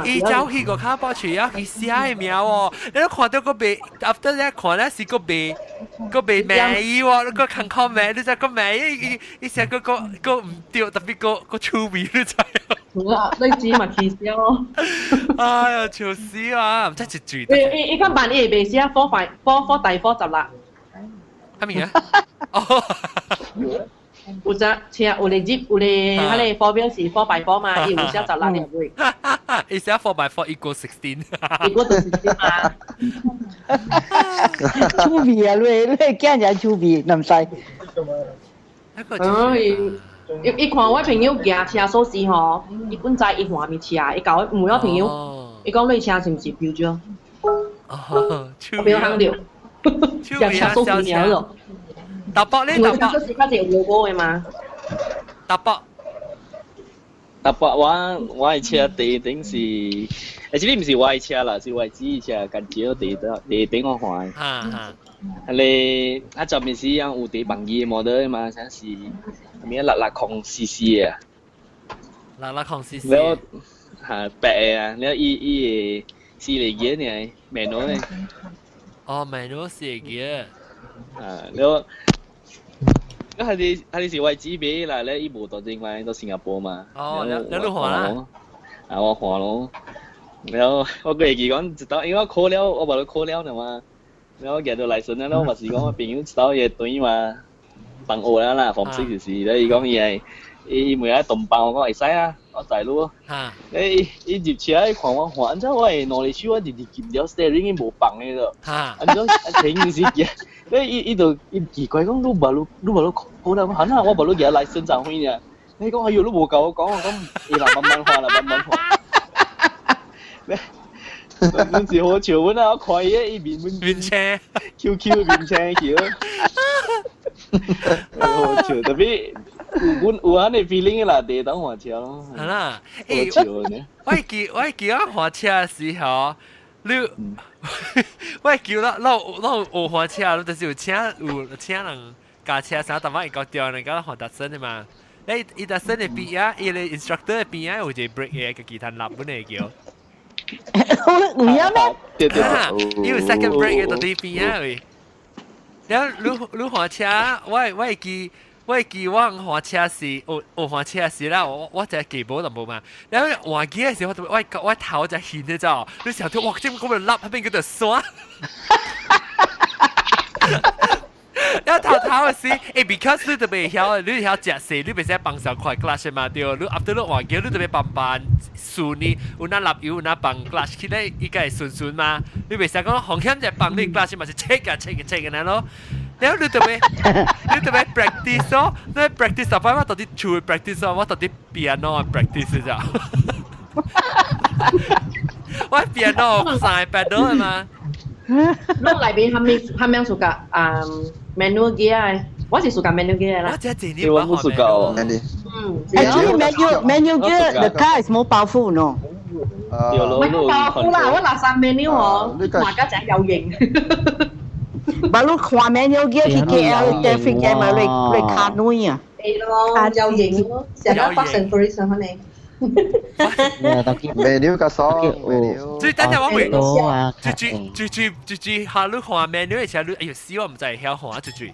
伊走去個卡包處啊，去寫的名喎，你都看到個賣，after that 看咧是個賣個賣名伊喎，個康康名，你知個名伊伊寫個個個毋對，特別個個趣味你知？哇！你知嘛起笑咯。哎呀，笑死啊！毋知一嘴。伊伊伊看辦伊會袂寫 four five four four 大 four 16。啥物啊？哦。有隻車有咧入有咧，彼個 four wheel 是 4 by 4 嘛，伊有寫16兩位。伊寫 4 by 4 equal 16。 equal to 16 嘛。趣味啊！你你驚人趣味，唔使。嗯，伊伊看我朋友舉車鎖匙吼，伊本知伊換物車，伊共我問我朋友，伊講你車是毋是標準？哦，我朋友喊著，舉車鎖匙爾咯。大伯咧，大伯鎖匙較濟有 logo 的嘛？大伯，大伯，我我的車第頂是，其實毋是我的車啦，是我姊車，近少第第頂我換的。哈哈。彼個啊，前面是樣有佇網頁 model 嘛，啥是啥物660 cc 啊？660 cc。了嚇白的啊，了伊伊的四個機爾，manual 的。哦，manual 四個機。啊，了。咁係是我姊買啦，咧伊無到另外到新加坡嘛。哦，你你換啦？啊，我換咯。然後我會記講一道，因為我考了，我無咧考了了嘛。然後舉到 license 了，我嘛是講我朋友一道伊會轉嘛，放學了啦，form six 就是，咧伊講伊會伊問愛同伴，我講會使啊，我載你。嚇！伊伊入車伊看我看，按怎我的兩隻手我直直撳著 steering 伊無放的咯。嚇！按怎停是行，你伊伊就伊奇怪講，你無你你無你考啦，可能我無你舉 license 就會呢。你講哎喲，你無教我講，我講會啦，慢慢換啦，慢慢換。你是好笑阮啊！我看伊伊面面青，QQ 面青去。好笑，特別有阮有按呢 feeling 啦，第當換車咯。係啦，好笑呢。我會記我換車時候，你我會記啦，咱有換車，就是有請人駕車啥，但係會搞掉人家換 Datsun 的嘛。你伊 Datsun 的邊啊，伊個 instructor 的邊啊有一個 brake 嘅，家己彈立本來叫。有影咩？對對對，伊有 second brake 嘅到底邊啊位。然後你換車，我會記我換車時，有換車時啦，我就記無就無嘛。然後換機嘅時候，我頭就掀咗咋，你成日哇，這咁個笠喺邊叫做刷。然後頭頭嘅時，because 你特別曉，你曉食勢，你袂使放手快 clutch 嘛對。你 after 你換機，你特別慢慢順呢，有那立油，有那放 clutch 起來，應該會順順嘛。你袂使講風險就放你 clutch 嘛是切啊切啊切嘅那咯。然後你特別 practice 咯，你 practice 十擺我到底厝 practice 咯，我到底 piano practice 咋？我 piano 三 pedal 嘛。攏內邊係咪屬個啊 manual gear？我是屬個 manual gear 啦。我只這年我冇屬個。嗯。 Actually manual gear the car is more powerful no？唔係 powerful 啦，我拿三 manual 哦，話家仔有型。把你看 manual gear 去 KL traffic jam 嘛，你你卡女啊。係咯，有型咯，成日 Fast and Furious 可能。 manual 較爽，manual。最等陣我會，最最最最最最下你看 manual 嘅時候，你哎呦死我唔知會曉看最最。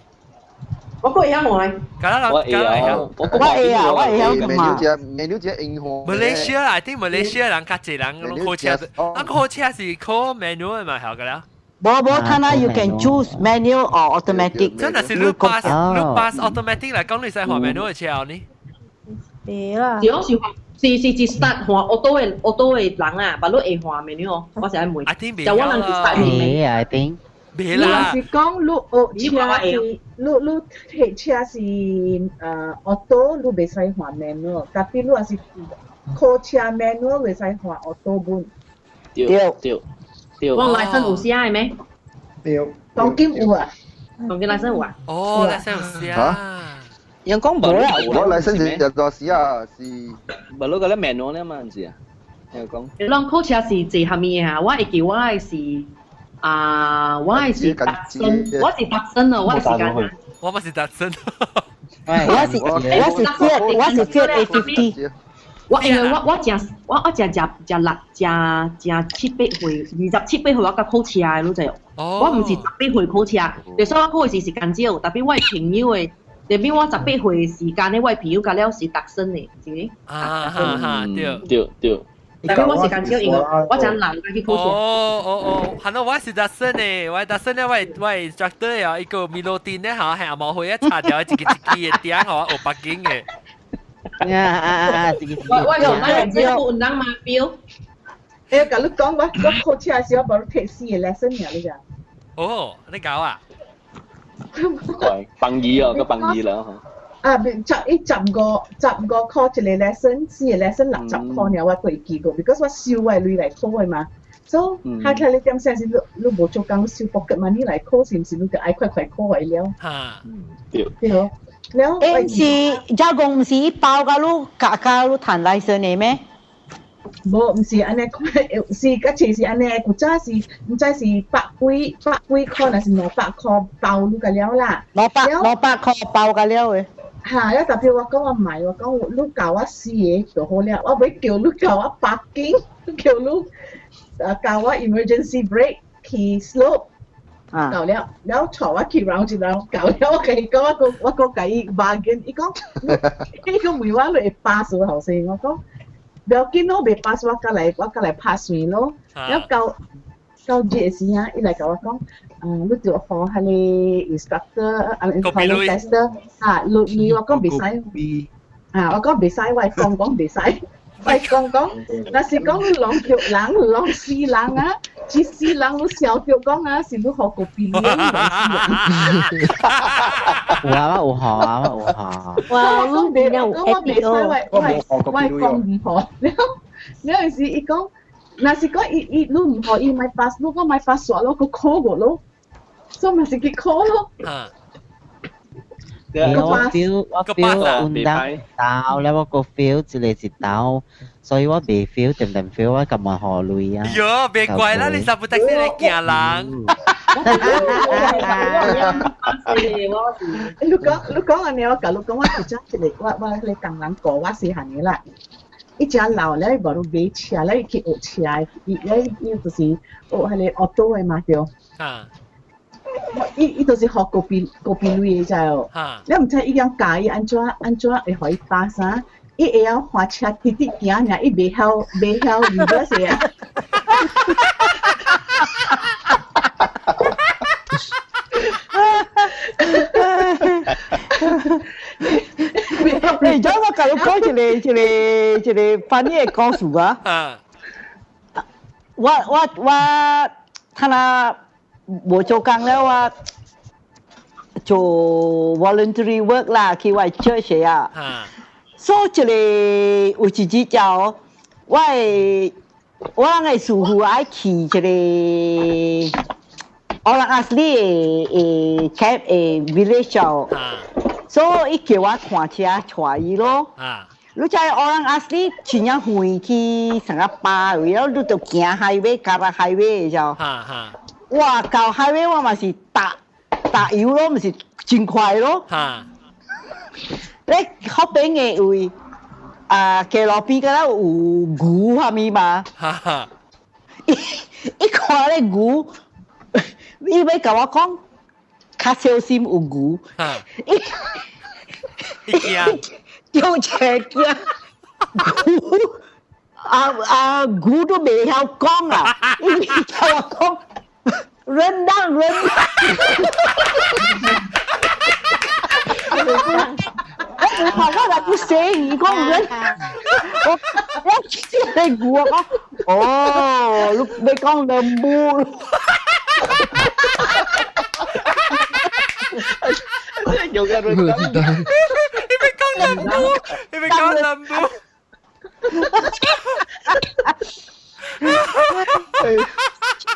我個會曉看。梗啦，梗啦會曉。我會啊，我會曉嘛。 manual 只 manual 只硬看。 Malaysia I think Malaysia 人較濟人攏考車，啊考車是考 manual 嘛曉個啦。無無，睇下 you can choose manual or automatic。真係是你 pass 你 pass automatic 嚟講，你使換 manual 嘅車呢？對啦。是講是換。是是是 start 換 auto 的 auto 的人啊，把你會換 manual 哦，我是愛問。就我人是 start 嘅。I think。袂啦。是講你學車是，你提車是auto，你袂使換 manual，特別你若是考車 manual 袂使換 auto 本。對對對。我 license 有寫的咩？對。當今有啊。當今 license 有啊？哦，license 有寫。人講無我 license 是入個時啊，是無攞個咧 manual 咧嘛，唔是啊？你講。你講考車是坐蝦米啊？我會記我的是啊，我的是 Datsun，我是 Datsun 啊，我是間。我嘛是 Datsun。我是 Fiat A50。我因為我我食我我食食食六食食七八歲，27、8歲我才考車的，你知無？我毋是十八歲考車，就所以我考的時時間少，特別我的朋友的，特別我十八歲時間咧，我的朋友甲了是獨身的，是毋是？啊哈哈，對對對。特別我時間少，因為我真老才去考車。哦哦哦，係咯，我是獨身的，我獨身咧，我 instructor 啊，一個 Milodin 咧嚇，係阿毛會一擦掉一個一支的點嗬，學北京的。啊啊啊！我有我有這個人嘛表。欸，共你講，我考車時我無提四個 lesson 爾，你知？哦，你搞啊？放魚哦，個放魚啦嗬。啊，十一15十五箍一個 lesson，四個 lesson 60箍爾，我過記過，because 我收我的鐳來考的嘛。所以，他睇你點聲是你你無做工，你收 pocket money 來考，是毋是你就愛快快考完了？嚇，對。對咯。了，欸，是，加工毋是伊包甲你，加加你趁 license 的咩？無，毋是按呢，是較濟是按呢，古早是毋知是百幾百幾箍，還是200箍包你個了啦。200 200箍包個了的。嚇！了特別我講我唔係，我講你教我四個就好了，我袂叫你教我 parking，叫你教我 emergency brake 去 slope。夠了，了帶我去 round 一 round，夠了，我共伊講，我閣共伊 bargain，伊講問我你會 pass 無後生，我講不要緊咯，袂 pass 我較來拍算咯。了到到熱時啊，伊來共我講，你就予彼个 instructor 啊，彼个 tester 啊，你我講袂使，啊，我講袂使，我講講袂使。我講講，若是講你攏叫人攏死人啊，一世人你笑著講啊，是你學過邊個人？有啊，我有學啊，我有學。哇！我講我袂使，我我我講唔學。了了時伊講，若是講伊伊你唔學伊買 pass，你講買 pass 煞咯，閣考過咯，所以咪是去考咯。我 feel 我 feel 運動到咧，我個 feel 一個一道，所以我未 feel 點點 feel 我咁嘛學累啊。喲，別怪啦，你實不得識你驚人。你講你講按呢，我共你講，我一隻一個我我咧工人過我細漢的啦，伊誠老咧，無咧買車咧，伊去學車，伊咧伊就是學彼個 auto 的嘛對。啊。伊伊就是學高邊高邊類的知無？你毋知伊樣教伊按怎按怎會予伊 pass 啊？伊會曉駛車直直行爾，伊袂曉袂曉 reverse 啊。你知我共你講一個一個一個翻譯的故事啊？我我我，他那無做工了，我做 voluntary work 啦，去我 church 啊。所以一個有一日就我的我人的師傅愛去一個 Orang Asli 的 camp 的 village 哦，所以伊叫我看車帶伊咯。你知 Orang Asli 真正遠去啥個巴位咯，你就行 highway 加入 highway 就。哇！到 highway 我嘛是踏踏油咯，毋是真快咯。你後邊的位啊，街路邊敢若有牛啥物嘛？伊伊看咧牛，伊欲共我講，較小心有牛。伊伊驚，叫車驚牛啊啊牛都袂曉講啊！伊共我講。rendang rendang。我我來不行，伊講人，我我這個我講，哦，你欲講 lembu。有個 rendang，你欲講 lembu，你欲講 lembu。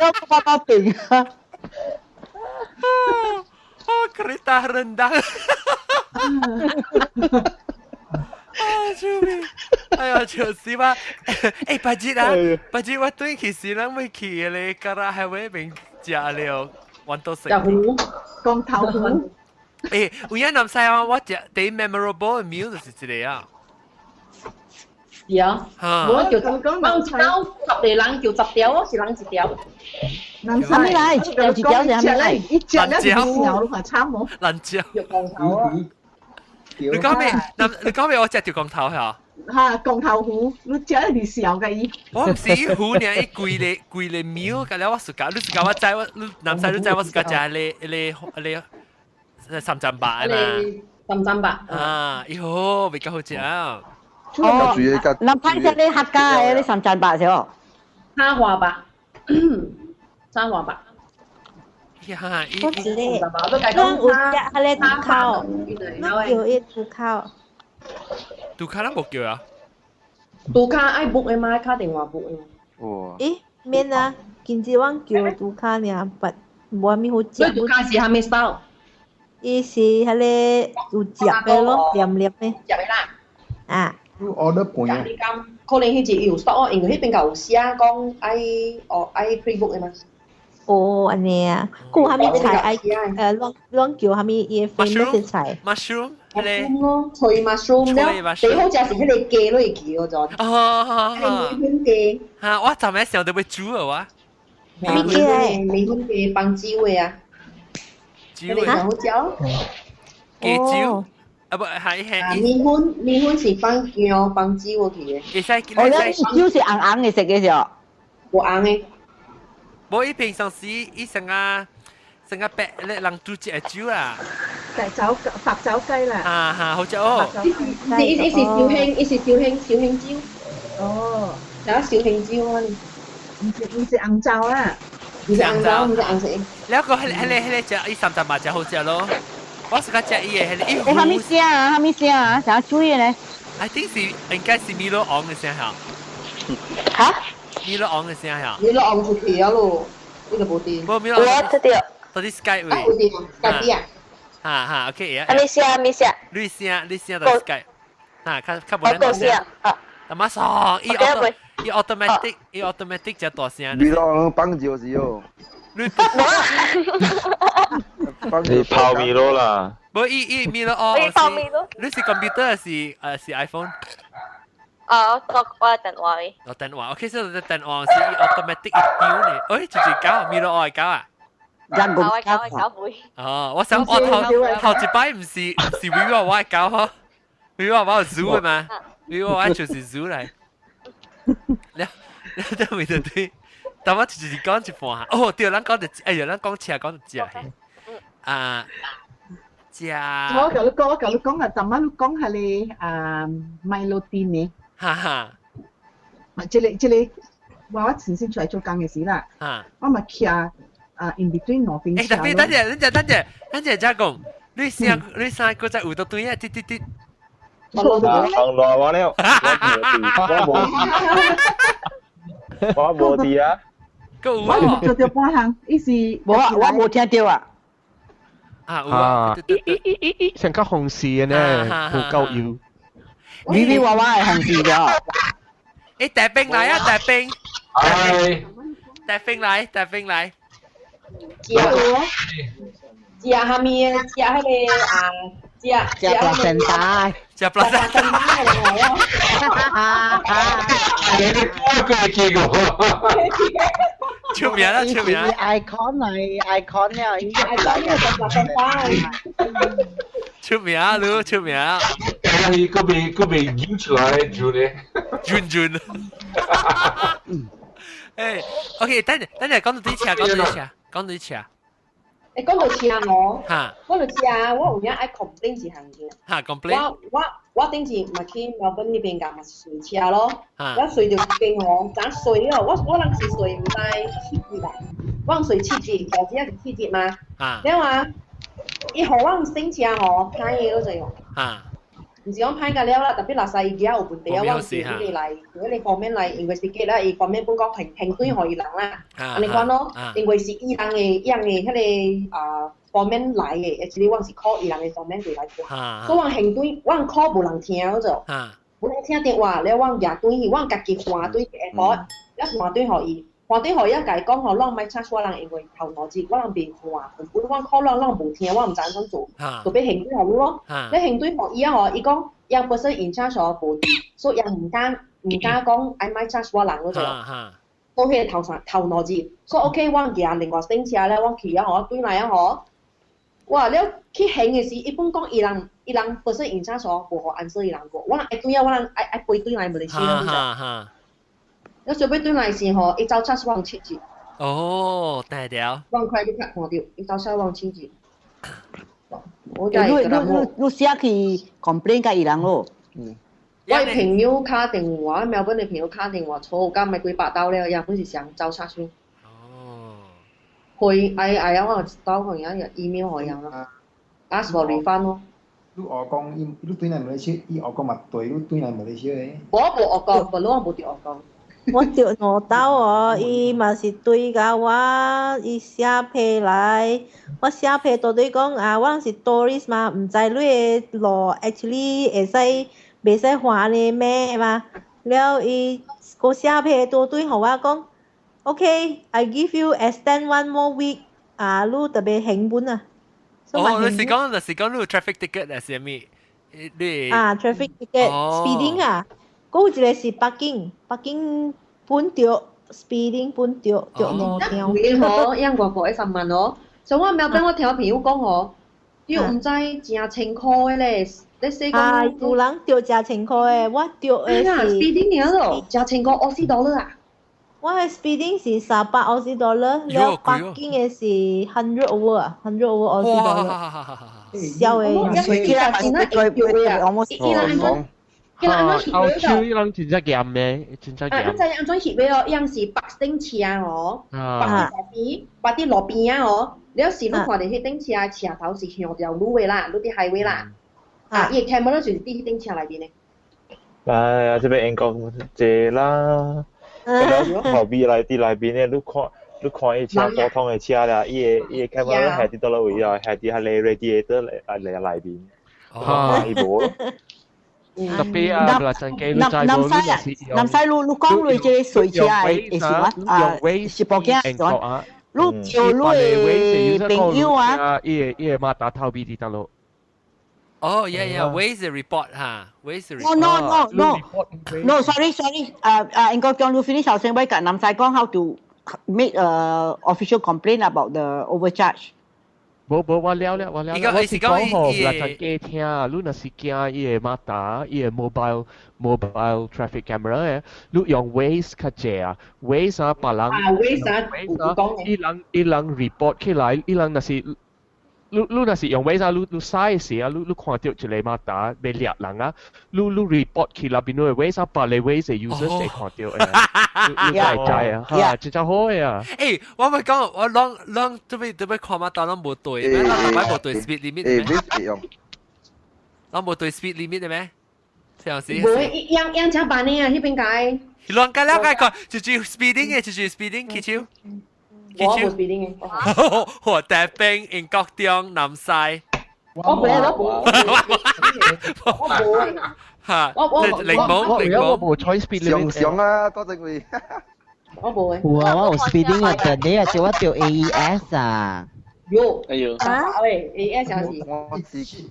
我發到病啊！哦，kereta rendang。啊，救命！哎呀，笑死我！欸，白日啊，白日我轉去時，咱欲去咧，Karak Highway 邊食了，阮都食。糊，光頭糊。欸，有影南西啊，我食第一 memorable meal 就是這個啊。是啊，無叫十，講一條十個人叫十條咯，是人一條。啥物來？一條一條是啥物來？一隻了就小了，慘無。辣椒。藥光頭啊！你講咩？你講咩？我食條光頭嚇。嚇，光頭糊，你食了就笑個伊。我毋是伊糊爾，伊規个規個廟，甲了我暑假，你暑假我知我，你南西你知我暑假食彼个彼个彼个三層肉嘛。三層肉。啊，伊好，比較好食。哦，南派只你客家的，你三層肉是哦？沙華肉，沙華肉。呀，我知咧，咱有食彼個渡口，咱叫伊渡口。渡口咱無叫啊？渡口愛 book 的嘛，敲電話 book 的。哦。咦，免啊，今日阮叫渡口爾，但無啥物好食。渡口是啥物 style？伊是彼個有夾的咯，黏黏的。夾的啦。啊。你 order 飯啊？可能彼一有 stock 哦，因為彼邊有寫講愛哦愛 pre book 的嘛。哦，按呢啊，閣有啥物菜愛？攏攏叫啥物伊的 famous 的菜？Mushroom， mushroom 咯，脆 mushroom 了，最好食是彼個雞落去嗰種。哦，彼個米粉雞。嚇！我昨暝想著欲煮啊我。米粉米粉雞放酒的啊。酒的。好食。雞酒。啊不，係係。米粉米粉是放薑放酒落去的。會使。哦，酒是紅紅的色的是哦。無紅的。無伊平常時伊成個成個白咧人煮一個酒啦。白酒白酒雞啦。啊哈，好食哦。伊伊是紹興，伊是紹興紹興酒。哦。有紹興酒啊。毋是紅酒啊，毋是紅酒，毋是紅色。了個彼個食伊30萬食好食咯。我是較食伊的彼個伊。欸，啥物聲啊？啥物聲啊？啥水的咧？I think 是應該是米洛昂的聲嚇。嚇？米洛昂的聲嚇。米洛昂出去啊咯，呢個無電。無米洛。我出掉。到底 Skype 位。啊，有電啊，Skype 啊。哈哈，OK 啊。啥物聲？啥物聲？你聲，你聲到 Skype。哈，較較無咱大聲。阿媽爽，伊 auto，伊 automatic，伊 automatic 只大聲。米洛昂放就是哦。你你泡米咯啦。無伊伊米洛昂。你泡米咯。你是 computer 還是是 iPhone？啊，我電話。我電話，OK，所以電話是伊 automatic 一丟呢。哎，直接搞米洛昂會搞啊？我搞我搞會。哦，我想我頭頭一擺毋是為我我會搞嗬，為我我有 Zoom 的嘛，為我我就是 Zoom 來。了了，都未得對，但我就是講一半下。哦，對，咱講就，哎呀，咱講車講就食。啊，食。我共你講，我共你講啊，昨晚你講彼个啊 Milo 店呢？哈哈。這個，我前先出來做工的時啦，我嘛徛啊 in between 兩邊車。欸，等陣，等陣，等陣，等陣再講。你聲，你聲閣再有得對啊？滴滴滴。行來我了，我無，我無佇啊。我做著半項，伊是無啊，我無聽著啊。啊有啊！咦咦咦咦咦，成個紅線呢，好夠油。你你話我係紅線咗。欸，大兵來啊，大兵！係。大兵來，大兵來。食食啥物的？食彼个啊，食食 placenta，食 placenta。我個見過。出名啦，出名。 icon 嚟，icon 了，伊 icon 了，食 placenta。出名啊，你出名。伊閣未扭出來，就咧。轉轉。誒，OK，等陣等陣講到啲車，講到啲車，講到啲車。欸，講到車我，講到車，我有影愛 complain 一項嘅。嚇，complain。我頂次嘛去墨爾本彼邊共嘛隨車咯，我隨著邊吼，怎隨哦？我人是隨毋知七折啦，我隨七折，小只是七折嘛。了啊，伊予我升車吼，歹的嗰陣哦。毋是講歹甲了啦，特別垃圾伊舉有問題啊，我是彼个來，彼个方面來 investigate 啦，伊方面本講停停對予伊人啦，按呢款咯，因為是伊人的伊人的彼个啊方面來的，而且我是 call 伊人的方面過來看，所以我現對我 call 無人聽嗰種，無人聽電話，了我舉轉去，我家己換轉 airport，了換轉予伊，換轉予伊，共伊講吼，攏莫 charge 我人，因為頭兩日我人袂換，根本我 call 攏攏無聽，我毋知按怎做，就欲還轉予你咯。你還轉予伊啊吼，伊講伊本身 in charge 無佇，所以伊毋敢講愛莫 charge 我人嗰種。到彼個頭三頭兩日，所以 OK，我行另外等車咧，我去啊吼，轉來啊吼，哇！了去還的時，伊本講伊人伊人本身 in charge 無予answer 伊人過，我人愛轉啊，我人愛愛飛轉來馬來西亞。了小尾轉來時吼，伊走 charge 我七折。哦，大條。我 credit card 看著，伊走 charge 我七折。我你你你你寫去 complain 共伊人咯。我的朋友敲電話，墨爾本的朋友敲電話，吵甲咪幾百刀了，也本是想走 charge。哦。會愛愛啊！我有一刀予伊，email 予伊啊，ask for refund 咯。你學講，伊你轉來馬來西亞，伊學講嘛對，你轉來馬來西亞的。我無學講，無我無佇學講。我著兩刀哦，伊嘛是對共我，伊寫批來，我寫批到底講啊，我是 tourist 嘛，毋知你的路 actually 會使袂使換呢咩嘛？了伊閣寫批到底予我講，OK，I give you extend one more week，啊，你特別還本啊。哦，你是講就是講你有 traffic ticket 還是啥物？你啊，traffic ticket，speeding 啊，閣有一個是 parking，parking 本著 speeding 本著著兩張。貴吼，養外國的3萬哦。所以我苗邊我聽我朋友講吼，你毋知誠千箍的咧，你說啊，有人著誠千箍的，我著的是 speeding 爾咯，誠千箍 Aussie dollar 啊。我的 speeding 是300 Aussie dollar，了 parking 的是 hundred over 啊，hundred over Aussie dollar。痟的。伊人真正會叫的啊，伊人按怎？叫人按怎翕歐洲伊人真正嚴嘅，真正啊，嚴。你知按怎翕的哦？伊人是白頂車哦，白佇邊，白佇路邊仔哦。了時你看著彼頂車車頭是向條路的啦，你佇 highway 啦。啊，伊的 camera 就是佇彼頂車內面的。哎呀，這邊英國濟啦，後邊來佇內邊咧，你看你看伊車普通的車啦，伊的伊的 camera 係佇佗落位啊，係佇彼個 radiator 內內內邊，啊，伊無咯。特別啊，嗱陣機你知南無？南西啊，南西你你講你這個水車的的是我啊，是報警英國啊，你叫你的朋友啊，伊個伊個馬達頭尾佇佗落。哦，yeah，Waze report 哈，Waze report。 No no no no no sorry sorry，啊啊，應該講你 finish 頭先，我共南西講 how to make a official complaint about the overcharge。無無，我了了，我了了。我是講予嗱陣機聽，你若是驚伊個馬達，伊個 mobile traffic camera 嘅，你用 Waze 較濟啊，Waze 啊，別人啊，Waze 啊，有講伊人伊人 report 起來，伊人若是你你若是用 Waze 啊，你你駛時啊，你你看著一个馬達欲掠人啊，你你 report 去內邊你 Waze 啊，別个 Waze user 會看著的，你你才會知啊，哈，真正好的啊。欸，我咪講，我攏攏做咩做咩看馬達攏無對，咩？攏逐擺無對 speed limit 咩？攏無對 speed limit 的咩？這樣子。無，樣樣請辦的啊，彼邊解。亂解了解講，就是 speeding 的，就是 speeding 起手。我無 speeding 的。我大兵英國中南西。我無，我無。我無。嚇！我我檸檬檸檬。我無採 speed 上上啊，多謝你。我無。有啊，我有 speeding 啊，特你啊，叫我掉 AES 啊。喲，哎呦，啊喂，AES 啥是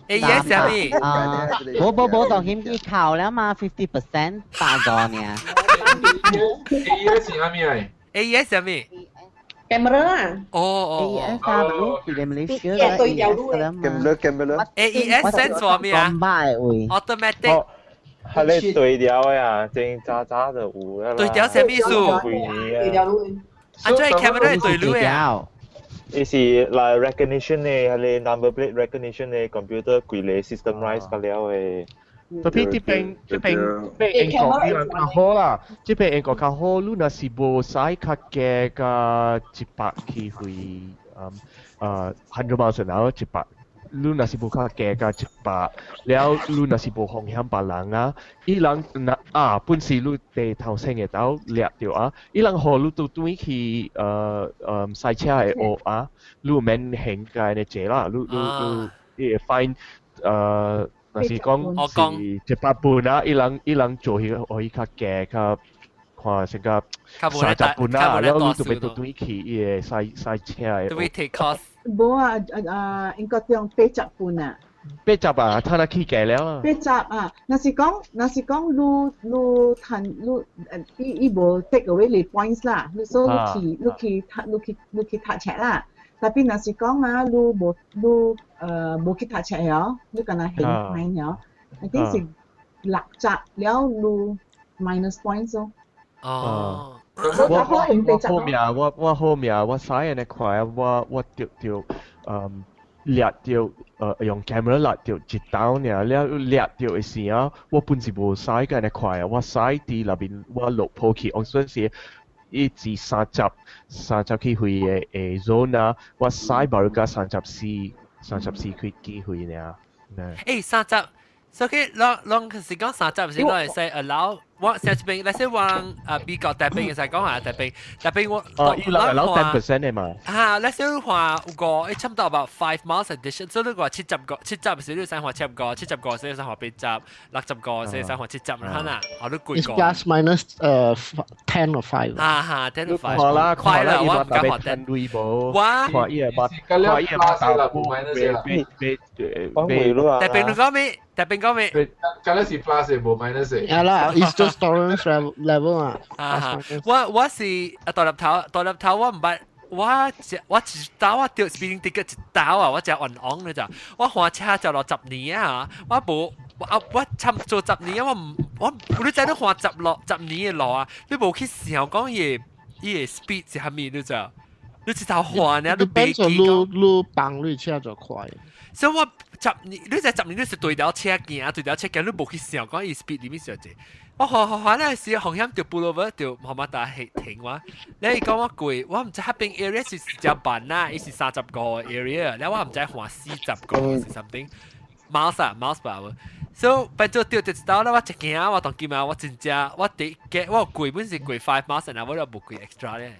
？AES 啥物？啊，無無無，當險去扣了嘛，50% 八個呢。 AES 是啥物啊？AES 啥物？camera 啊。哦哦，AES 啊，你是 Malaysia 嘅對條路嘅。 camera camera。 AES sense 話咩啊？Automatic。係你對調的啊，正渣渣就有啦。對調啥物意思？對調路。啊，這 camera 對路啊。伊是來 recognition 的，彼个 number plate recognition 的 computer 規个 systemize 個了的。特別這邊這邊邊英國伊人較好啦，這邊英國較好，你若是無駛較加甲100去回，嗯呃 100 miles an hour 一百。你若是無較加甲一百，了你若是無風險別人啊，伊人若啊本是你第頭先會當掠著啊，伊人予你拄轉去呃呃駛車的學啊，你免還該按呢濟啦，你你你伊會 fine 呃。若是講是100磅啊，伊人伊人做彼個予伊較加較看成個30磅啊，了你就欲拄轉去伊個駛駛車的。都會 take cost。無啊啊，應該用80磅啊。八十啊，他那起價了啊。八十啊，若是講若是講你你趁你呃伊伊無 take away 你 points 啦，你所以你去你去讀你去你去讀冊啦。特別若是講啊，你無你呃無去讀冊哦，你敢若還 fine 哦，I think 是60了你 minus points 哦。哦。我我好命，我我好命，我駛按呢快，我我著著嗯掠著呃用 camera 掠著一刀爾，了掠著的時啊，我本是無駛按呢快啊，我駛佇內面我落坡去，我算是一至三十三十去歲的的 zone 啊，我駛無甲三十四三十四去幾歲爾。欸，三十。所以攏攏是講三十是攏會使 allow 我上一邊，那些往啊美國大邊會使講啊大邊，大邊我哦，伊人 allow 10% 的嘛。啊，那些話有個，差不多 about 5 miles addition，所以你話七十個，七十是你使換75，75是使換80，65是使換70啦，啦，我都貴過。 Plus minus 呃 10 or 5。啊哈，10 or 5。看啦，快啦，我唔敢換 ten 無。我看伊個馬，看伊個馬達別別別別。大邊你講咩？大邊講咩？咁咧是 plus 的，無 minus 的。係啦，it's just tolerance level 啊。啊我我是啊大粒頭，大粒頭我毋捌，我我一刀我著 speeding ticket 一刀啊，我真冤枉你知？我換車就落十年啊，我無我我差唔做十年啊，我毋我你知你換十路十年的路啊，你無去想講伊的伊的 speed 是啥物，你知？你一頭換呢，你袂記你你幫你車就快。所以我10年，你在十年你是對條車行，對條車行，你無去想講伊 speed limit 上濟。我看看看咧時紅險就 pull over 就慢慢打停我。你講我過，我毋知彼邊 area 是真慢啦，伊是35 area，了我毋知換45是 something。miles 啊，miles per hour。So 變做對就知道啦，我一行我當今啊，我真正我第我過本是過 5 miles an hour，我無過 extra 咧。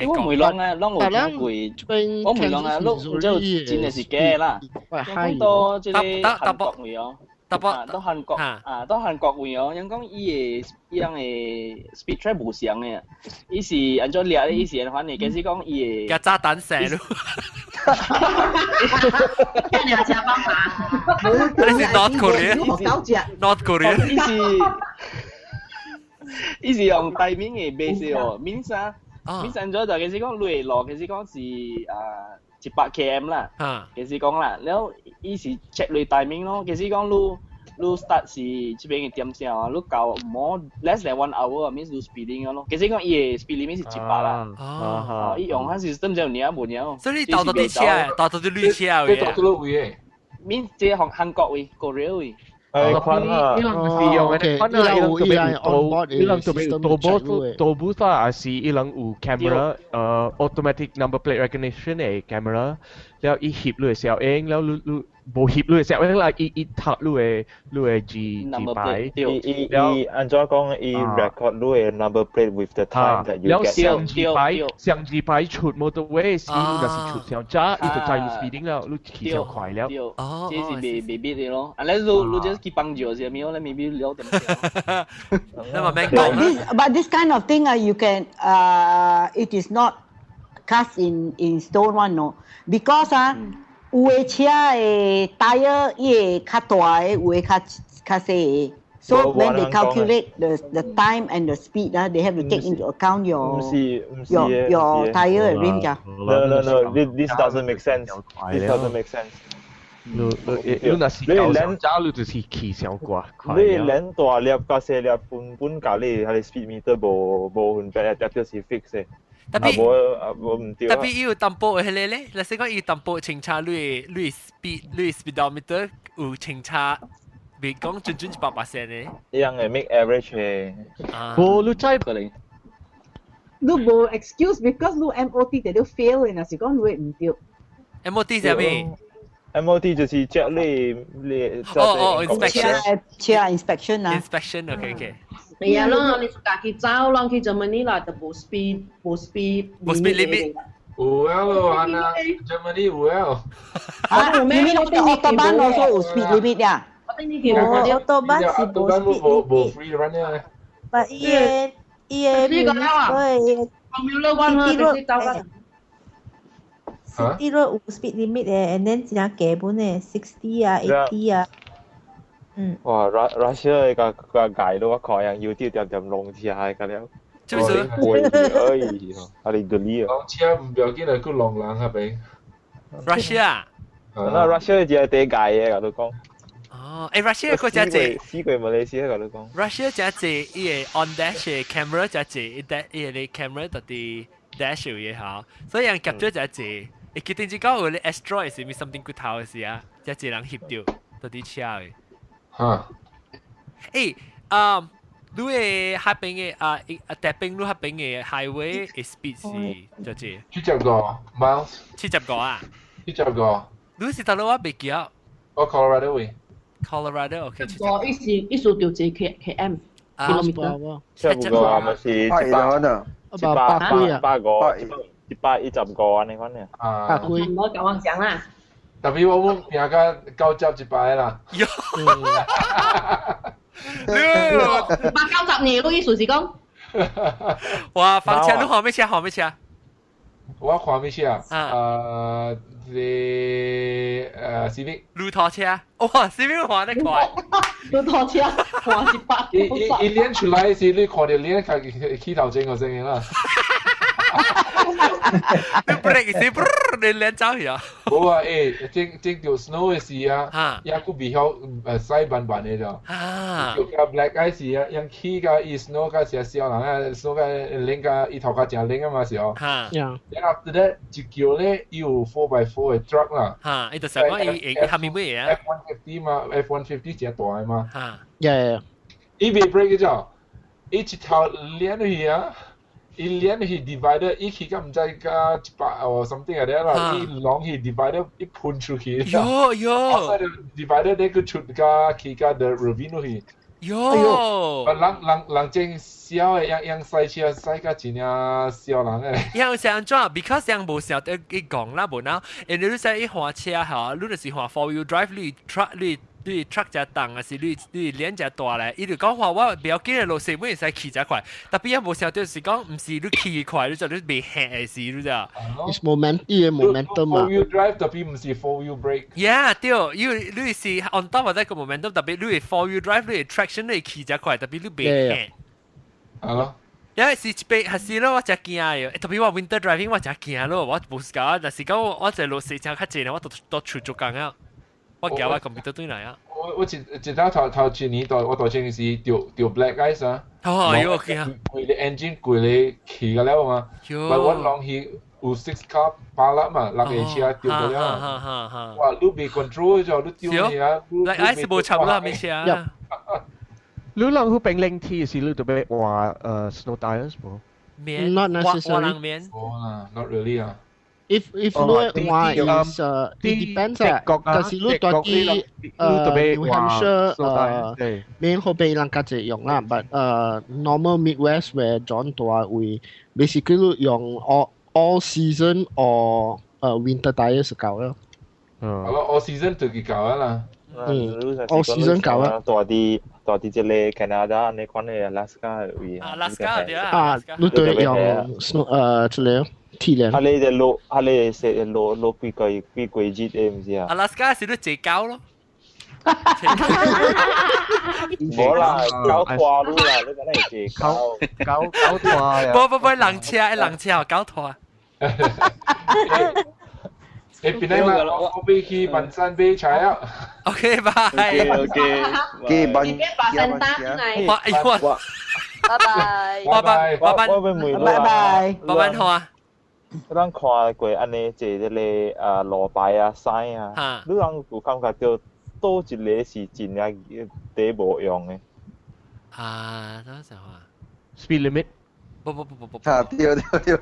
我唔會啷啊，啷有聽過，我唔會啷啊，攏這真係是假啦。講到這個韓國位哦，啊，到韓國啊，到韓國位哦，人講伊的伊人的 speed trap 無相的，伊是按怎掠咧？伊是按怎的？其實講伊的。加炸彈射咯。你有車幫忙？你是 North Korea？North Korea？伊是用 timing 的 base 哦，免啥？免按怎就其實講內路，其實講是啊100 km 啦，其實講啦，了伊是 check 你 timing 咯，其實講你 start 是這邊嘅點鐘啊，你到 more less than one hour means 你 speeding 咯。其實講伊嘅 speed limit 是100啦，哦，伊用彼 system 就爾無爾。所以你到到啲車，到到啲綠車嘅。到到位嘅。免這韓韓國位，Korea 位。係款啊，伊人是用嘅，款啊，伊人做咩有伊人做咩有 toll booth toll booth 啊，還是伊人有 camera，automatic number plate recognition 嘅 camera，了伊翕你嘅小影，了你你無翕你嘅小影啦，伊伊讀你的字牌，伊伊伊按怎講？伊 record 你嘅 number plate with the time that you 了 get。上字牌上字牌出 motorway 時，你若是出上早，伊就知你 speeding 了，你騎上快了。哦，這是未未必的咯。啊，你你你這去幫助是咩？你未必了點。你話咩 But this kind of thing, you can, it is not cast in stone one, no. Because 啊，有的車的 tire 伊會較大的，有的較較細的。So when they calculate the time and the speed, they have to take into account your tire and rim 咋。 No, this doesn't make sense. This doesn't make sense. 你你你若是夠上早，你就是騎上掛。你連大粒佮細粒本本共你，彼个 speed meter 無無分別，絕對是 fix 的。 Tapi 無啊無毋對。 Tapi 伊有淡薄彼个咧，若是講伊淡薄清查你 speed 你 speedometer 有清查，袂講準準100%的。伊人會 make average 的。無，你知可能。你無 excuse because 你 MOT 就你 fail 若是講你會毋對。 MOT 是啥物？ MOT 就是 check 你你。哦哦，inspection。車 inspection 啊。 Inspection，OK。係啊，啷你家己走，啷去做乜呢啦？就無 speed，無 speed，無 speed limit。有啊咯，安那 Germany 有啊。啊，你mean the Autobahn also 有 speed limit 呀？哦，Autobahn 是無 speed 無無 free run 啊。但伊个伊个呢個了啊， City road ，City road 有 speed limit 的，and then 真正低本的，60啊，80啊。嗯。哇，Russia 個個界都我看樣有啲點點弄車個了。是不是？會而已，啊你個理啊。弄車唔要緊啊，閣弄人彼邊。 Russia 啊？那 Russia 只係第界嘅，我都講。哦，誒，Russia 個真濟，死過馬來西亞，我都講。 Russia 真濟，伊個 on dash 嘅 camera 真濟，伊 dash 伊個 camera 特佇 dash 有嘢嚇，所以人夾咗真濟。會決定只講有咧 asteroid 是咪 something 骨頭嘅事啊？真濟人翕著，到佇車嘅。嚇！誒，啊，你的彼邊的啊，啊，特邊你彼邊的 highway 的 speed 是多濟？75 miles。 75啊？ 75。你是佗落我袂記得。我 Colorado 位。 Colorado，OK。我伊是伊數到一 km。啊，75啊，咪是100，100百五，115按呢款爾。啊。百幾。唔好共我講啦。 Tapi 我阮拼甲91啦。190年，你意思是講？哇！房車，你看咩車？看咩車？我看咩車啊？這個Civic。路途車，哇！Civic 換得快。路途車換100。伊伊伊練出來時，你看著練較起頭前個聲音啦。你 brake 是你連走去啊？冇啊，誒，正正條 snow 嘅時啊，也個比較細慢慢嘅就，就個 black ice 啊，樣起個伊 snow 個時小人啊，snow 個冷個伊頭殼真冷啊嘛時候。嚇。 Then after that 就叫咧，伊有 4x4 嘅 truck 啦。嚇，伊就想講伊伊下面乜嘢啊？F-150 嘛，F-150 真大嘅嘛。嚇。 Yeah. 伊未 brake 咗，伊一頭連去啊！伊連去 divider，伊去到毋知甲100 or something like that 啦，伊攏去 divider，伊噴出去。喲喲！Outside the divider，你佢出甲去甲 the ravine 去。喲！人人人真小的，樣樣賽車賽甲真正小人誒。樣是按怎？Because 樣無想得伊講啦，無啦。因為你說伊換車嚇，你就是換 four wheel drive，你 truck 你。你 truck 只重，還是你你鏈只大咧？伊就講話我不要緊的路線，我會使騎只快。特別也無想到是講，毋是你騎快，你就你袂嚇的事，你知啊？It's moment，伊個 momentum 嘛。Four wheel drive 特別毋是 four wheel brake。 Yeah，對，因為你是 on top of 這個 momentum，特別你 four wheel drive，你 traction 你騎只快，特別你袂嚇。係咯。因為是一邊係是咯，我真驚嘅。特別我 winter driving 我真驚咯，我無是講，但是講我這路線真較濟，我都都出足工啊。我叫我 computer 對來啊！我一一頭頭頭一年到我大前時著著 black ice 啊！哦，喲驚！規個 engine 規個起個了嘛，但我攏去有 six car 巴粒嘛，六個車著個了嘛。哇！你未 control 就你丟去啊！black ice 無差啦，咩車？你人去冰冷天時，你特別話snow tires 無？Not necessarily。免。哦，not really 啊。 If 你話 is it depends 啊，但是你住佇New Hampshire 免好俾人較濟用啦，but normal Midwest where John 住位，basically 你用 all season or winter tires 就夠啦。係咯，all season 就夠啦。嗯，all season 夠啦。住佇住佇這個 Canada 你款的 Alaska 位。 Alaska 對啊。啊，你對用 snow 這個。鐵鏈。啊！你隻路，啊你食落落幾個幾季節的，毋是啊？阿拉斯加是你坐狗咯。無啦，狗拖路啦，你講係坐狗，狗狗拖呀。不不不，人車，人車狗拖。誒，邊個嘛？我欲去文山買柴啊。 OK，拜。 OK。去文。我哎我。拜拜。拜拜。拜拜。我欲問拜拜。拜拜好啊。我當看過按呢坐這个啊路牌啊 sign 啊，你人有感覺著佗一个是真正佇無用的？啊，怎樣話？Speed limit？不不不不不。啊，對對對。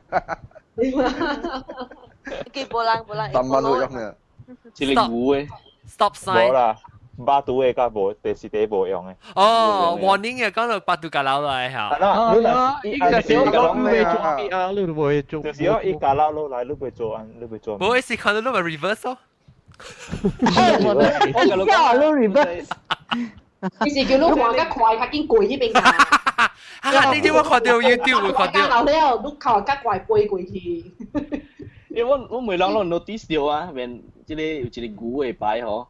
記無人無人。慢慢有用嘅。一个牛的。 Stop sign。無啦，百度的佮無，就是佇無用的。哦，warning 嘅講到百度架樓來嚇。啊，你若伊就是講你袂做啊，你袂做。就是講伊架樓落來，你袂做按，你袂做。無，是看到你咪 reverse 咯。我笑你 reverse。伊是叫你換較快，較緊過彼邊。啊！呢啲我看到 YouTube 有看到。了了，你靠較快飛過去。因為我我每人攏 notice 到啊，免這个有一個牛的牌吼。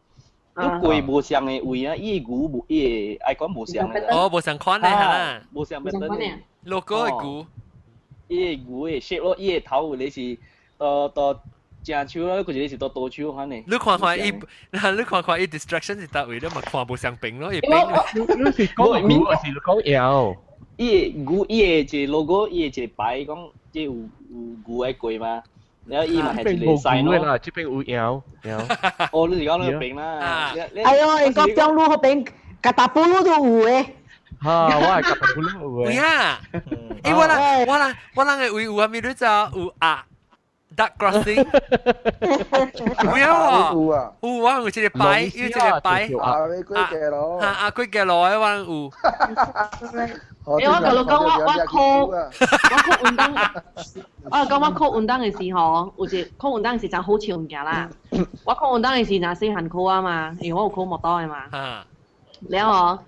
你過無相的位啊，伊個牛無伊個愛講無相的。哦，無相款的哈。無相變等 logo 的牛。伊個牛的 shape 咯，伊個頭有個是到到正手咯，佢一個是到倒手款的。你看看伊，你看看伊 distraction 是佗位，你嘛看無相平咯，伊平。你是講牛還是講妖？伊個牛，伊個一個 logo，伊個一個牌，講這有有牛的過嘛？然後伊嘛係一個 sign 咯。啦，這邊有妖妖。哦，你是講那邊啦？哎呦，你講中路嗰邊，吉達布魯都有誒。嚇，我係吉達布魯有誒。呀，欸，我人我人我人的位有啥物？你知有啊？Duck crossing，有啊，有啊，有我有一個牌，有一個牌，啊，幾個路，啊啊，幾個路的我有。欸，我共你講，我考我考運動，我講我考運動的時候，有一考運動是真好笑物件啦。我考運動的時若細漢考啊嘛，因為我有考摩托的嘛。了後，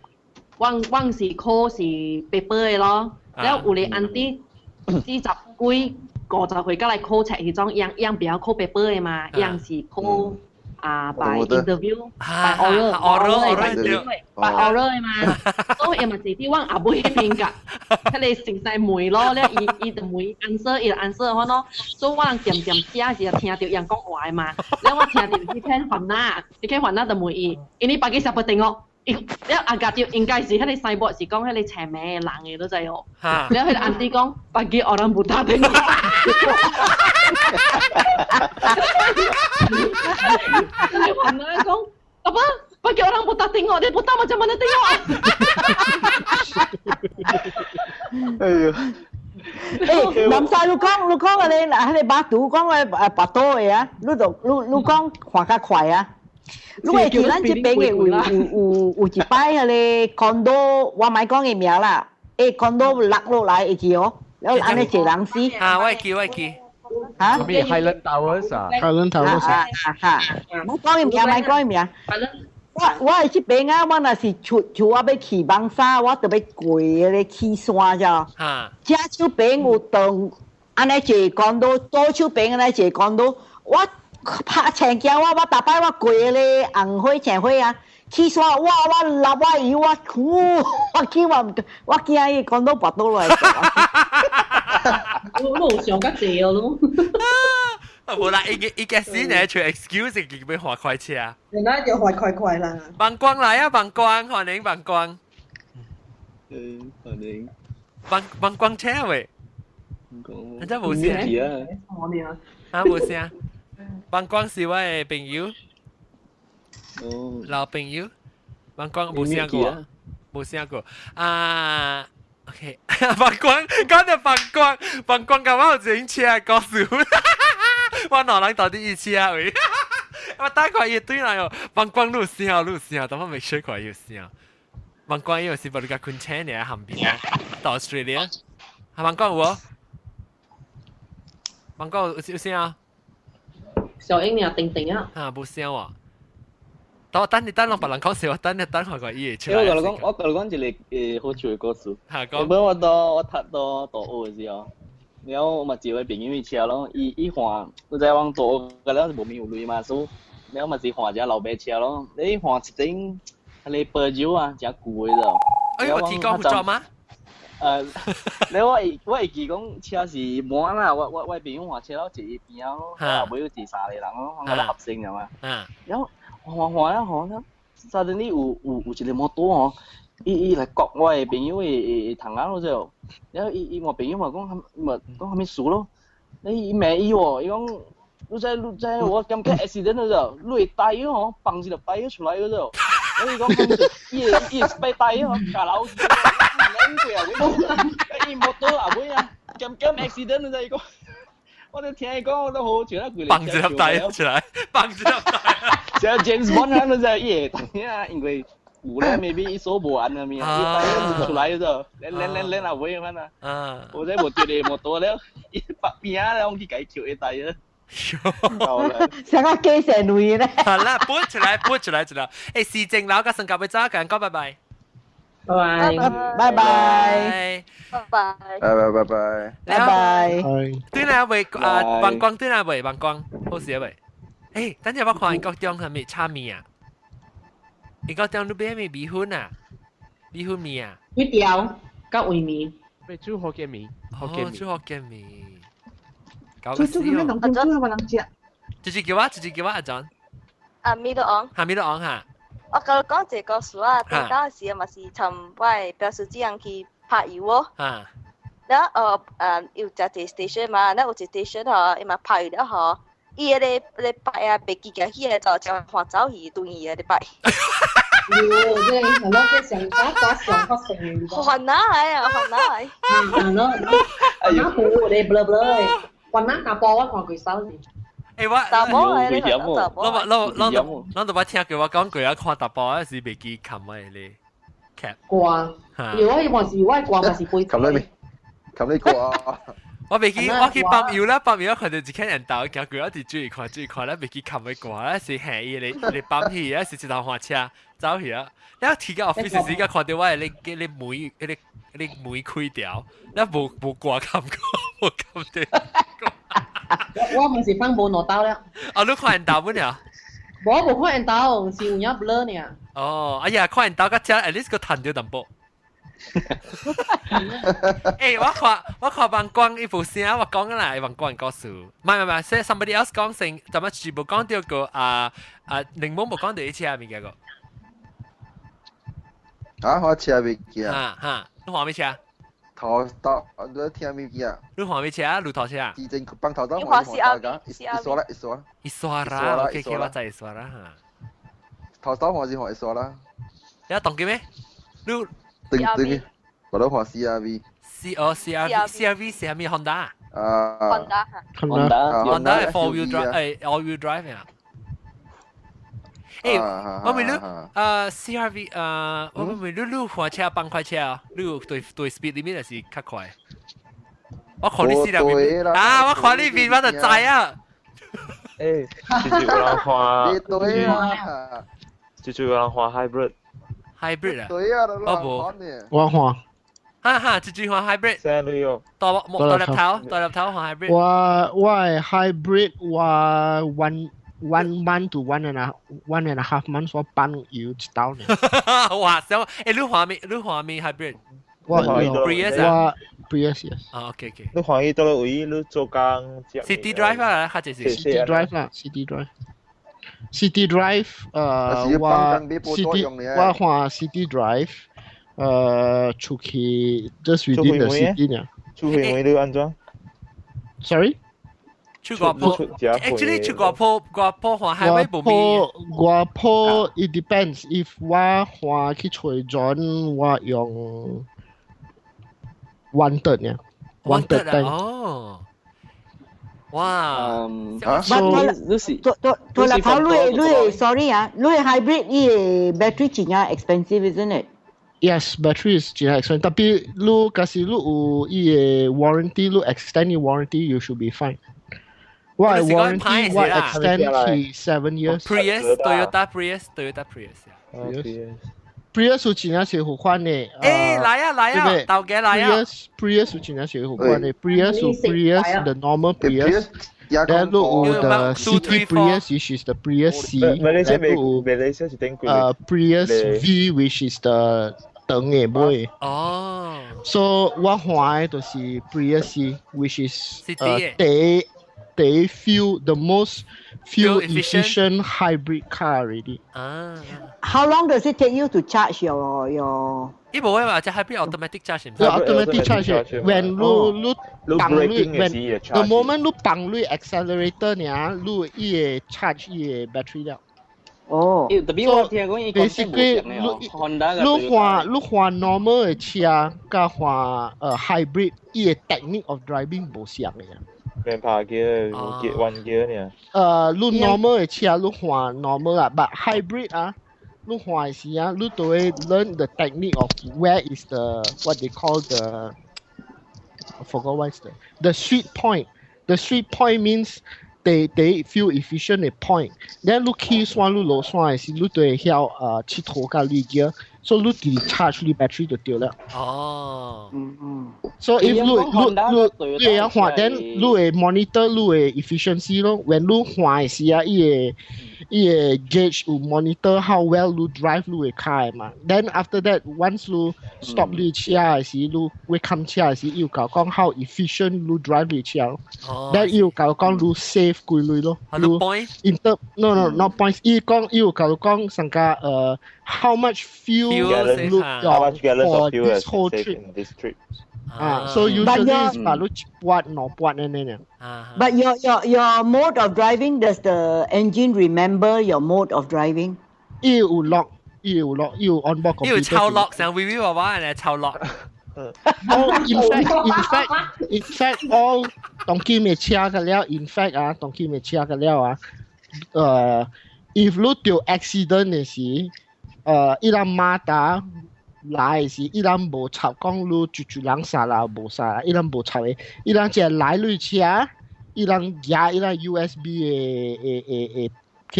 我我是考是 paper 的咯，了有個 auntie 40幾、50歲過來考冊彼種，樣樣袂曉考 paper 的嘛，樣是考啊，by interview，by oral， oral，by oral 嘛，所以嘛是啲我阿妹迄邊㗎，佢哋成世問咯，咧伊伊就問 answer，伊就 answer 我咯，所以我人漸漸寫是聽到人講話嘛，咧我聽到彼篇煩惱，彼篇煩惱就問伊，ini bagi siapa tengok？伊了阿家就應該是彼個 signboard 是講彼個斜名的人的，你知哦？了彼個 auntie 講 bagi orang buta tengok。你煩惱講apa bagi orang buta tengok dia buta macam mana tengok？哎呦！欸，林生，你講你講個咧，彼個巴肚講個巴肚的啊，你就你你講看較快啊。你會記咱這邊的有有有有一擺彼個 condo，我莫講伊名啦，欸 condo 落落來會記哦，了按呢濟人死。啊，我會記，我會記。嚇？咩 Highland Towers 啊？Highland Towers 啊哈，莫講伊名，莫講伊名。我我喺這邊啊，我若是出厝我欲去網沙，我就欲過彼個起山遮。正手邊有棟按呢一個 condo，左手邊按呢一個 condo，我拍青驚我，我逐擺我過彼個紅火青火啊，起山我我落我油我，我驚我我驚伊 condo 跋倒落來。我有想較濟哦，攏。無啦，伊伊個死呢，揣 excuse 伊欲換快車。原來就換快快啦。放光來啊，放光，歡迎放光。嗯，歡迎。放放光車喂。人家無聲。啊，無聲。放光是我的朋友。哦。老朋友。放光無聲過，無聲過。啊。OK，放光，講到放光，放光甲我有自行車的故事。我兩人到底一起啊喂！我打看伊對來哦，放光你有聲，你有聲，但我未小看伊有聲。放光伊有時把你甲困車爾旁邊，到 Australia，啊放光有無？放光有有聲啊？小英爾定定啊！啊，無聲喎。等我等你等，讓別人講笑，我等你等看看伊會出來。我共你講，我共你講一個好笑的故事。嚇講。本我到我讀到大學的時候，然後我嘛一個朋友的車咯，伊伊換，你知影阮大學個了是無物有錢嘛，所以了嘛是換一個老爸車咯。你換一頂彼個保酒啊，誠舊的咯。哎呦，提高護照嗎？了我會我會記講車是滿啦，我我我朋友換車了坐伊邊仔咯，後尾有坐三個人咯，我咧合成了嘛。然後換換了吼，沙陣你有有有一個摩托吼，伊伊來割我的朋友的的頭仔咯，就，然後伊伊我朋友嘛講，嘛講啥物事咯，你伊罵伊喎，伊講，你知你知我感覺 accident 了就，你的胎吼放一個胎出來了就，伊講，伊的伊的擺胎吼，咬老鼠，兩過啊，伊摩托後尾啊，感覺 accident 了就伊講，我就聽伊講，我都好笑啊，規放一粒胎出來，放一粒胎。像 James Bond 啊，你知伊會啊，因為有咧，maybe 伊鎖無按啊物啊，伊帶出來咗，連連連連後尾咁啊，我這無跌咧摩托了，伊白邊啊，我去共伊扣伊帶啊。成個雞成類咧。好啦，撥出來，撥出來，出來。欸，時正樓甲上夾要走，共人講拜拜。拜拜。拜拜。拜拜。拜拜拜拜。拜拜。對啦，未啊，放光對啦，未放光，好時啊未。欸，等陣我看英國中係咪炒麵啊？英國中你買咩米粉啊？米粉麵啊？粿條佮煨麵。咩煮福建麵？福建麵。煮福建麵。煮煮咩農村煮我人食。直接叫我，直接叫我阿 John。啊，米都昂。嚇，米都昂嚇。我共你講一個故事啊，頂當時嘛是參我的表叔姊人去拍油哦。了後有食一個 station 嘛，了有一個 station 吼，伊嘛拍油了吼。伊迄個咧擺啊，袂記得彼個就將換走去對伊個咧擺。喲，這係咯，這上早早上發生的。煩惱來啊，煩惱來。煩惱，煩惱糊咧，不不咧，煩惱查甫我看過手是。欸，我查某來咧，我我我我都捌聽過我講過啊，看查甫啊是袂記冚我咧cap。歌，因為我嘛是我歌嘛是背。冚你面，冚你歌啊！我袂記，我去放油啦，放油看到一間人兜行過，我直注意看，注意看，咱袂記冚嘅歌，咱是下伊咧咧放去，咱是一頭換車走去啊。了提到 office 時，間看到我的咧咧門，迄個咧門開條，咱無無歌冚過，無冚著。我我嘛是放無攞刀了。哦，你看人兜本了？無無看緣投，是有影 blur 呢。哦，哎呀，看緣投個車，at least 個彈到淡薄。欸，我看萬光一部聲，我講啦，萬光故事。唔係唔係，say somebody else 講成，怎麼全部講到個啊啊，檸檬無講到一車物件個。啊，我車未記啊。哈哈，你換咩車？頭到，你聽未記啊？你換咩車？路頭車啊？之前幫頭到換換大家，一刷啦，一刷。一刷啦，OK OK，我知一刷啦嚇。頭到換是換一刷啦。你當機咩？你？對對，我都換 CRV。 C 哦 CRV CRV 是係咪 Honda 啊？Honda Honda Honda 係 four wheel drive 誒 all wheel drive 啊。誒，我問你，CRV 我問你，你換車放快車啊？你對對 speed limit 還是較快？我看你 CRV 啊！我看你面我就知啊。誒，直接有人換，對啊，直接有人換 hybrid。 hybrid 啊？對啊，我無，我換。哈哈，直接換 hybrid。聲你哦。大大粒頭，大粒頭換 hybrid。我我 hybrid 我 one month to 1.5 months 我放油一道呢。哇！小，誒，你換咩？你換咩 hybrid？我 Prius 啊，Prius yes。啊，OK OK。你換去倒位？你做工？City drive 啊，較濟是 City drive 啦，City drive。City drive，我 City 我換 City drive，出去 just within the city 呢。出去會你安怎？Sorry。出外坡，actually 出外坡，外坡換 highway 無咩？外坡 it depends if 我換去揣轉，我用 one third 呢，one third tank。哦。哇！ So 對對對啦，跑你你 sorry 啊，你 hybrid 伊個 battery 真正 expensive isn't it？ Yes, battery is 真 expensive。特別你假使你有伊個 warranty，你 extend 伊 warranty，you should be fine。我 warranty 我 extend 去 7 years。 Prius, Toyota Prius, Toyota Prius。 Prius 有真正是好款的。誒，來啊來啊，頭家來啊。 Prius Prius 有真正是好款的。Prius 有 Prius the normal Prius。Then 有 the City Prius which is the Prius C。馬來西亞馬來西亞是頂貴。Prius V which is the 長的尾。哦。 So 我換的就是 Prius C which is 第第 fuel the most fuel efficient hybrid car already. 啊。 How long does it take you to charge your？伊無會嘛，隻 hybrid automatic charge 唔？Automatic charge when 你你放你 when the moment 你放你 accelerator 呢，你伊會 charge 伊個 battery 了。哦。特別我聽講伊 basically 你換你換 normal 的車，佮換hybrid，伊個 technique of driving 無相的。免拍機，結彎機呢？你 normal 的車你換 normal 啊，but hybrid 啊，你換時啊，你都會 learn the technique of where is the what they call the I forgot what is the sweet point. The sweet point means they fuel efficient 的 point。then 你起山你落山的時，你都會曉𨑨迌佮濾gear，所以你直 charge 你 battery 就對了。哦。嗯嗯。 So if 你你你你會曉換，then 你會 monitor 你的 efficiency 咯。When 你換的時啊，伊個 gauge 有 monitor how well 你 drive 你的 car 嘛。Then after that once 你 stop 你車的時，你會冚車的時，伊有共講 how efficient 你 drive 你車咯。Then 伊有共講你 save 幾鐳咯。你 point？ In term no no not points，伊講伊有共講上加how much fuel 你用 for this whole trip。 This trip。啊，so usually 是把你一半兩半按呢。 But your mode of driving, does the engine remember your mode of driving？伊有 log，伊有 log，伊有 on board 伊有抄 log，像 V V 娃娃嚟抄 log。 Oh, in fact, all 當今嘅車個了，in fact 啊，當今嘅車個了啊，if 你著 accident 嘅時，伊人馬達來時，伊人無插講你就就人殺啦，無殺啦，伊人無插的，伊人只來你車，伊人夾伊人 USB 的的的的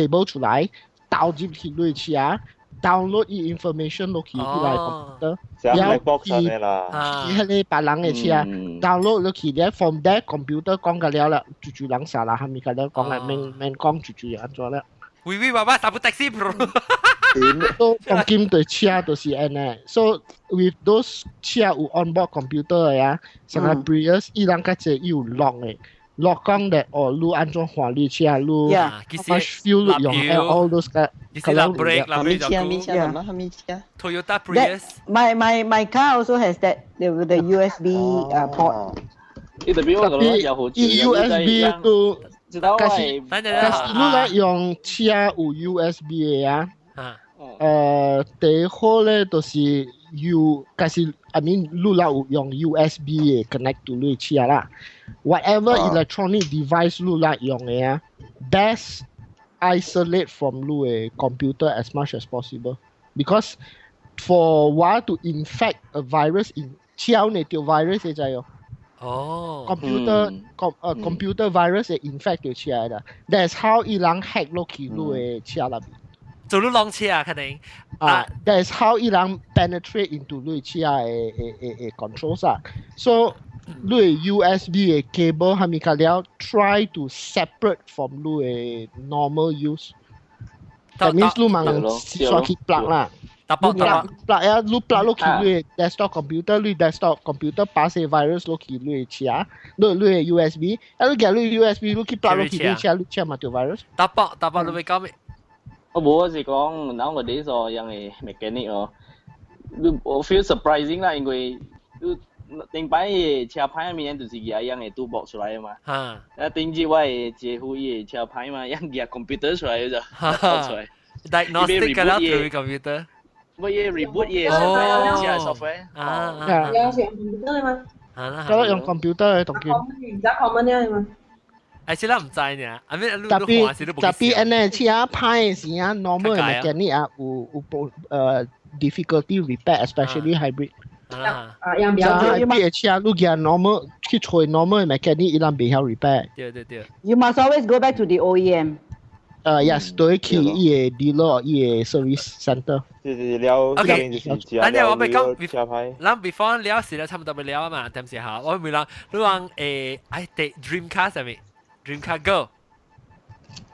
cable 出來，導入去你車。download 伊 information 落去伊來 computer，然後伊伊彼個別人的車 download 落去咧，from that computer 講個了啦，就就人殺啦，係咪個了講來免免講就就按怎了。喂喂娃娃，搭部 taxi。 So 當今對車就是按呢，so with those 車有 onboard computer 的啊，像個 Prius，伊人較濟有 log 的，log 講的哦，你按怎換你車，你 much fuel 你用，all those 個。其實啦 brake 啦，咩車咩車什麼咩車？Toyota Prius。 My car also has that the USB port。你特別我覺得有好處， USB 都，但是但是你來用車有 USB 的啊。第好咧就是 U，但是 I mean 你若有用 USB 的 connect to 你車啦，whatever electronic device 你若用的啊，best isolate from 你的 computer as much as possible because for 我 to infect a virus in 車內著 virus 會知哦。哦，computer com computer virus 會 infect 著車的，that's how 伊人 hack 落去你的車內面。做你浪車啊，肯定。啊，that's how 伊人 penetrate into 你車的的的的 controls 啊。So 你 USB 的 cable 係咪較了 try to separate from 你的 normal use。That means 你茫刷去 plug 啦。你 plug plug 啊，你 plug 落去你 desktop computer，你 desktop computer pass virus 落去你車，你你 USB，啊你夾你 USB 你去 plug 落去你車，你車嘛著 virus。打爆打爆，你會講咩？我無我是講，嗱我哋所樣的 mechanic 哦，你我 feel surprising 啦，因為你頂擺的車牌物件就是舉樣的賭博出來的嘛。啊，頂日我的姐夫伊的車牌嘛，樣舉 computer 出來就出來。 Diagnostic 㗎啦，through computer。我伊 reboot 伊的車 software。啊。有時用 computer 嘛？嗰用 computer 的同佢。而家 common 了嘛？哎，其實唔知呢，啊咩？特別特別按呢車歹時啊，normal mechanic 啊，有有部difficulty repair，especially hybrid。啊，啊，樣比較 hybrid 的車，你舉 normal 去揣 normal mechanic，伊人袂曉 repair。對對對。 You must always go back to the OEM。 Yes，對去伊个 dealer 伊个 service center。就是了。 OK，等陣我咪講，咱 before 了時咧，差唔多咪了啊嘛，點時候我問人，你話哎，the dream car 係咪？Dream car go。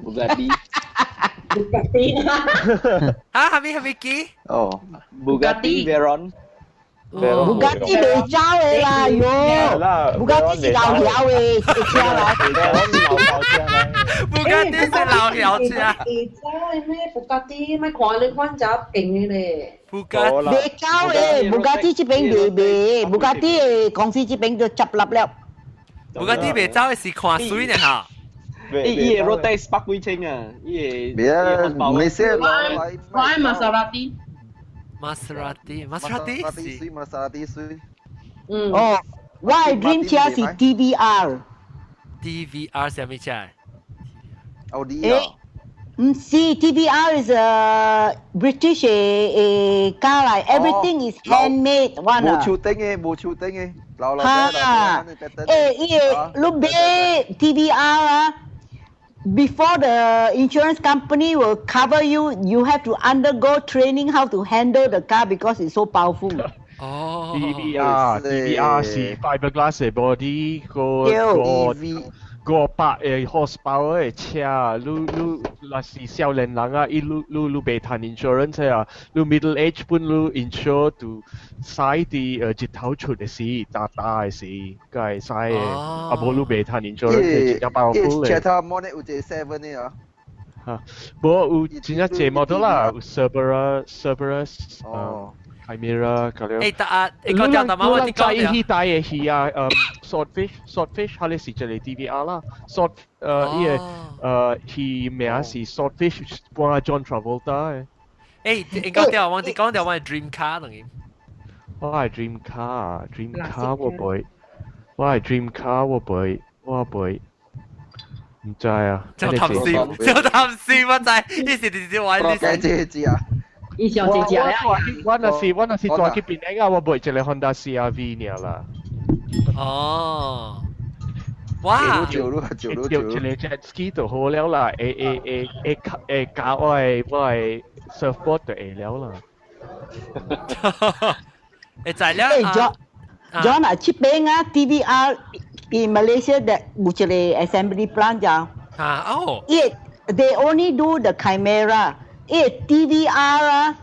Bugatti。 Bugatti。啊，係咪係咪機？哦，Bugatti Veyron。布加迪袂走的啦，喲！布加迪是老曉的車來。布加迪是老曉車。會走的咩？布加迪咪看你看只勁的咧。布加袂走的，布加迪這邊袂賣，布加迪的公司這邊就執笠了。布加迪袂走的是看水呢哈。伊伊個 road tax 百幾千啊，伊個別啊，唔你寫我愛瑪莎拉蒂。瑪莎拉蒂，瑪莎拉蒂是瑪莎拉蒂水。嗯。哦，我的 dream 車是 TVR。 TVR 係咩車？奧迪啊。唔是 TVR is a British 的 car 來，everything is handmade one 啊。無手頂的，無手頂的，老老哈，伊個你買 TVR 啊？Before the insurance company will cover you, you have to undergo training how to handle the car because it's so powerful. 哦，TVR TVR 是 fiberglass 的 body 個個500個 horsepower 的車，你你若是少年人啊，伊你你你袂趁 insurance 啊，你 middle age 本你 insure 就使佇日頭出的時，大大的時，閣會使的，啊無你袂趁 insurance，真正 powerful 車頭 model 有一個 seven 的啊。嚇，無有真正濟 model 啦，有 Cerberus Cerberus，哦。Chimera 咁樣。誒，得啊，你講掉，大媽我啲講掉。伊帶的魚啊，swordfish swordfish，佢是一個 TVR 啦，sword 伊個佢名是 swordfish，幫 John Travolta 的。誒，你講掉，我啲講掉，我係 dream car 等於。我係 dream car，dream car 我袂，我係 dream car 我袂，我袂。唔知啊。就貪心，就貪心，我知，呢時直接玩呢時。這這啊。以上姐姐啊！我若是住去檳城啊，我買一個 Honda CRV 爾啦。哦，哇！就就就一個 jet ski 就好了啦，會會會會會教我的我的 surfboard 就會了啦。會知了啊！John 啊，這邊啊，TVR in Malaysia 的有一個 assembly plant 咋？啊哦。伊 They only do the Chimera。伊 TVR 啊，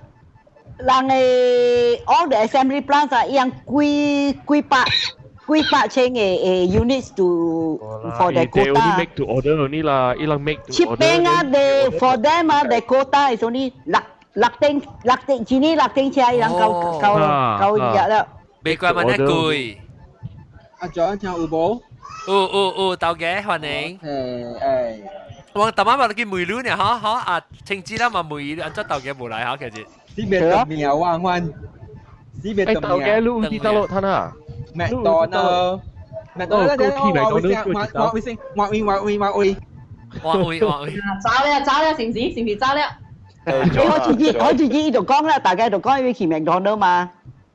人嘅 all the assembly plants 啊，伊樣幾幾百幾百千嘅嘅 units to for the They only quota。 make to order only 啦，伊人 make to 這 order。邊啊，they for them 啊，the quota is only 六六頂六頂，一年六頂車，伊人夠夠夠入啦。美國問得貴。阿 John 聽有無？有有有，豆家歡迎。誒誒。我頭晚話你問你呢，嗬嗬啊，清知啦嘛問，按怎豆家無來嗬，其實。死別特苗啊，阮。死別特豆家你有佇倒落攤啊？麥當勞。麥當勞，我我我我先，我位我位我位。我位我位。走了走了，是唔是？是唔是走了？你開始知開始知伊就講啦，大家就講伊去麥當勞嘛。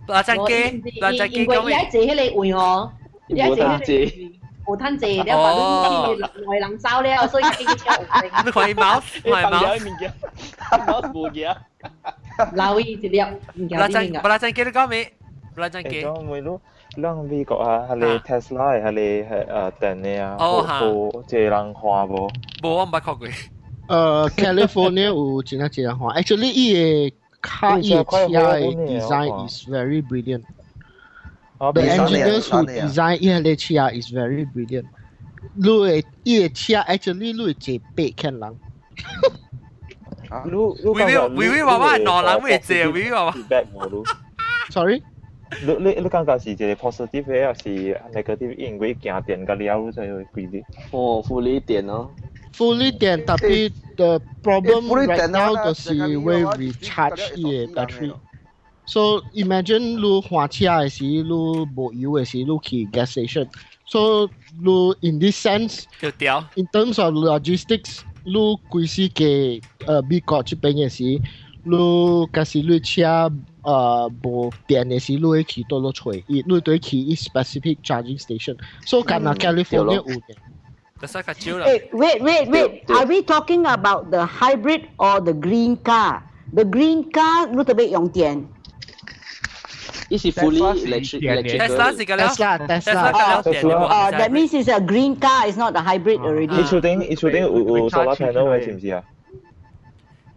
嗱陣機，嗱陣機因為伊愛坐迄個位吼，伊愛坐迄個位。無趁坐，了把你去外人走了，所以叫佢車有你看伊 mouse，看伊 mouse，物件，mouse 無件。留伊一粒物件。嗱陣，嗱陣機你講咩？嗱陣機。講每路，咱美國啊，係你 Tesla 係你係電的啊，好好濟人看無？無，我毋捌看過。California 有真係濟人看，actually 伊個卡伊個車的 design is very brilliant。The engineers who design 伊個車 is very brilliant。你會伊個車 actually 你會坐八個人。你你微微微娃娃兩人會坐，微微娃娃。 Sorry？你你你感覺是一個 positive 的，還是 negative？因為行電甲了，你才會規律。哦，fully 電咯。 fully 電，tapi the problem right now 就是會 recharge 伊個 battery。So imagine 你換車的時，你無油的時，你去 gas station。So 你 in this sense，就掉。 In terms of logistics，你規時嘅美國這邊的時，你假使你車無電的時，你會去佗落揣伊，你對去伊 specific charging station。So 敢若 California 有嘅。 Hey, wait, wait, wait. Are we talking about the hybrid or the green car? The green car 你特別用電。伊是 fully electric。 Tesla 是個了。 Tesla Tesla 哦，that means it's a green car, it's not a hybrid already. 伊厝頂伊厝頂有有 solar panel 嘅，是唔是啊？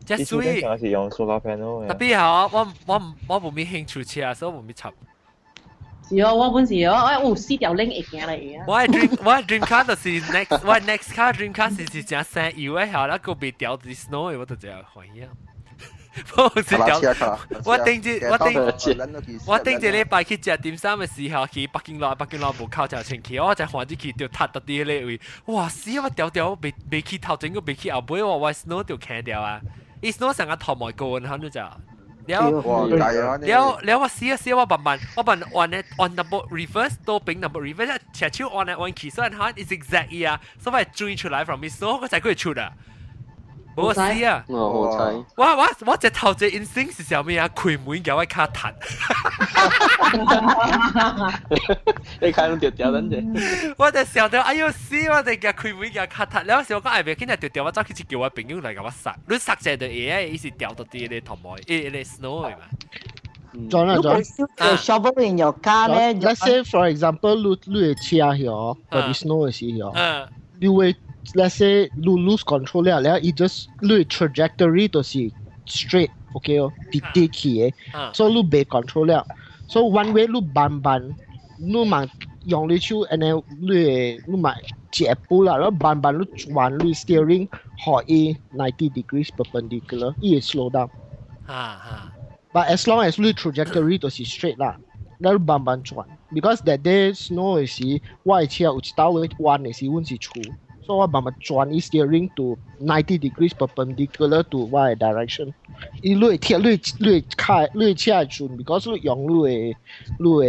這伊厝頂成是用 solar panel 嘅。 Tapi 嗬，我我我無咩興趣車，所以我無咩插。是哦，我本是哦，我有四條鏈會行嚟啊。我 dream 我 dream car 就是 next 我 next car dream car 是是真生油的，後來個被掉佇 snow 的，我就真歡喜啊。我是掉，我頂一我頂我頂一禮拜去食點心的時候，去北京路，北京路無靠就清氣，我才換入去就踢到佇彼個位，哇死！我掉掉未未去頭前，閣未去後尾，我我 snow 就徛掉啊！伊 snow 成個頭毛高，然後就了了了我死啊死！我慢慢我慢按咧按淡薄 reverse 倒邊淡薄 reverse，斜手按來按去，所以它 is exactly 啊，所以轉出來 from snow 我才可以出啊。無死啊！哦，好彩。我我我隻頭隻 instinct 是啥物啊？開門共我跤踢。你看攏著掉咱者。我就想到，哎喲死！我就共開門共跤踢。了時我講哎，袂緊，著掉我走去叫我朋友來共我殺。你殺者就會啊，伊是掉到佇個頭毛，伊個 snow 嘛。 John 啊 John。 Shovel in your car 咧。 Let's say for example，你你的車嗬，嗰啲 snow 的時候，你會 let's say 你 lose control 了，了伊 just 你 trajectory 就是 straight，OK 哦，直直去的，所以你袂 control 了，所以 one way 你慢慢，你嘛用你手，and then 你會你嘛一步啦，然後慢慢你轉你 steering，予伊 90 degrees perpendicular，伊會 slow down。哈哈。 But as long as 你 trajectory 就是 straight 啦，你慢慢轉。Because that day snow 的時，我的車有一道位彎的時，阮是厝，所以我慢慢轉伊 steering to 90 degrees perpendicular to 我的 direction。伊你會貼你你開你車會轉，because 你用你的你的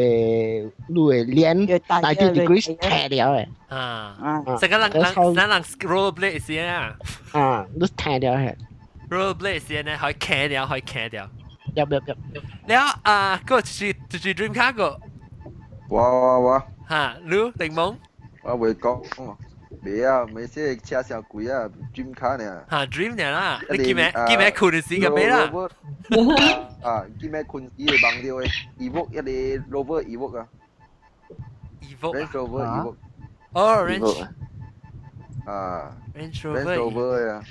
你的鏈 90 degrees 踢了的。啊，成個人人人人 rollerblade 先啊。啊，你踢了的。 rollerblade 先呢，可以騎掉，可以騎掉。入入入。了啊，個就是就是 dream car 個。我我我。嚇，你檸檬？我袂講，未啊，未說車傷貴啊，dream car 呢。嚇，dream 呢啦，你記咩記咩困時個咩啦？啊，記咩困時會忘掉的，Evoque 一個 Rover Evoque 啊。 Evoque。 Range Rover Evoque。哦，Range。啊。 Range Rover。 Range Rover 啊。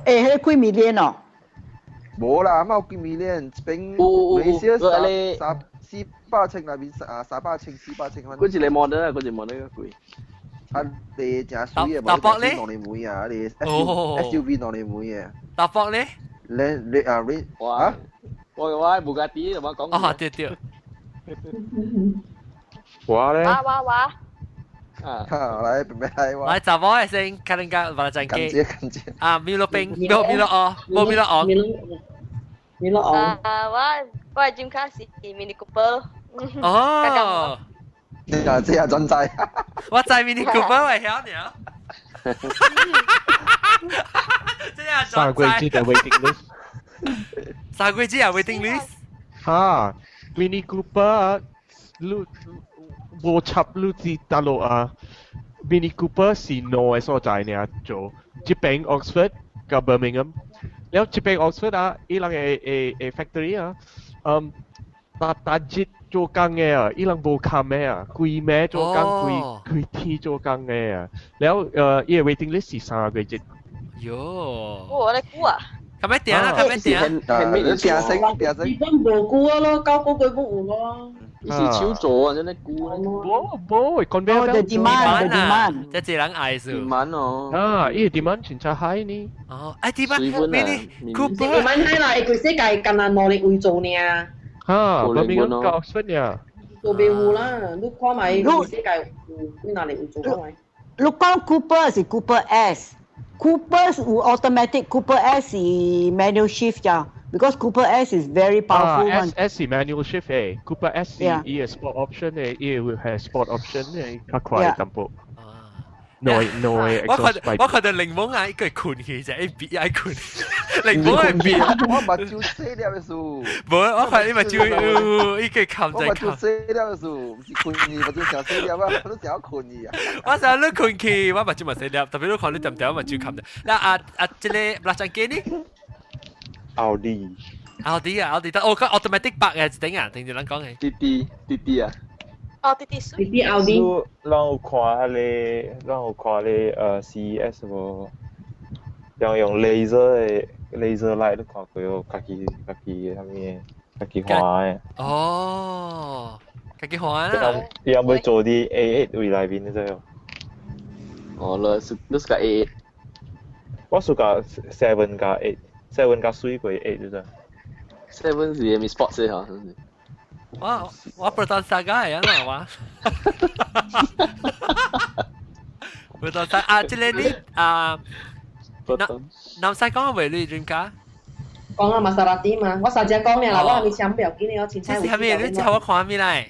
欸，彼幾 million 哦？無啦，冇幾 million，這邊馬來西亞三四百千那邊啊，300千400千。嗰一個 model 啊，嗰一個 model 較貴。啊，你真水嘅，無你兩年妹啊，你 SUV 兩年妹啊。大博咧？你你啊你啊？我布加迪，我講。哦，對對。我咧？哇哇哇！啊，來，別來我。來，查某的先，可能甲把它感謝感謝。啊，米洛冰，米洛米洛哦，無米洛哦。米洛哦。啊，我的dream car 是 Mini Cooper。哦。你啊，這下真知。我知 Mini Cooper 會曉爾。這下三個月的 waiting list。3個月啊 waiting list。哈，Mini Cooper，你無插你佇大陸啊？Mini Cooper 是兩個所在爾做，這邊 Oxford 佮 Birmingham，了這邊 Oxford 啊，伊人的的的 factory 啊，嗯，逐逐日做工的啊，伊人無崁的啊，規暝做工，規規天做工的啊，了伊的 waiting list 是3個月。喲。我咧久啊。較欲訂啦，較欲訂。訂聲訂聲。日本無久啊咯，9個月本有咯。伊是手做啊，真係久咧。無無，conveyor belt demand 啊，這濟人愛數。 demand 哦。啊，伊 demand 真正 high 呢。哦，哎 demand Mini Cooper。 demand high 啦，伊規世界干焦兩个位做爾。哈，Birmingham 佮 Oxford 爾。做袂有啦，你看覓規世界有幾若个位做看覓。你講 Cooper 是 Cooper S。Cooper 有 automatic，Cooper S 是 manual shift 咋，because Cooper S is very powerful 啊，S S 是 manual shift 誒，Cooper S 是伊個 sport option 誒，伊會係 sport option 誒，較快淡薄。內內我看我看到檸檬啊，一個困去啫，一比愛困，檸檬係變。我目睭細粒的數。無，我看你目睭一個冚在。我目睭細粒的數，毋是困去，目睭誠細粒啊，我都誠困去啊。我想你困去，我目睭嘛細粒，特別你看你點點目睭冚的。那啊啊，這個蠟像機呢？奧迪。奧迪啊，奧迪，但我講 automatic 白嘅一頂啊，聽住人講嘅。滴滴滴滴啊！哦，滴滴滴滴奧迪。咱有看彼个，咱有看彼个CES 無？用用 laser 的 laser light 你看過無？家己家己的啥物的，家己看的。哦，家己看啊！伊有欲做佇 A8 位內面的這個。哦，你是個 A8？我 suka 7 加 8，7 較媠過8就是。 7是咪 sports 的嗬？我我 Proton Saga 會啊我。Proton Saga 啊，這個你啊，南南西講話你 dream car？講啊，瑪莎拉蒂嘛，我上次講了啦，我還沒搶不要緊，我凊彩。這是啥物？你叫我看咩來？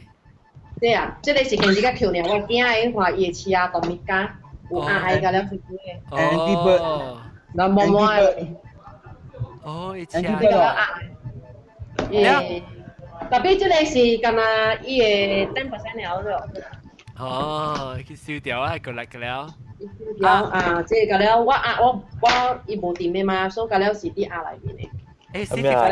對啊，這個是近日較扣爾，我囝伊看伊的車動物家有愛甲了出去的。 Angry Bird。那毛毛的。哦，伊車。耶。特別這個是干那伊的10% 了咗。哦，去燒掉啊，過來個了。了啊，這個了，我啊我我伊無佇的嘛，所以個了是佇阿內面的。欸，咩啊？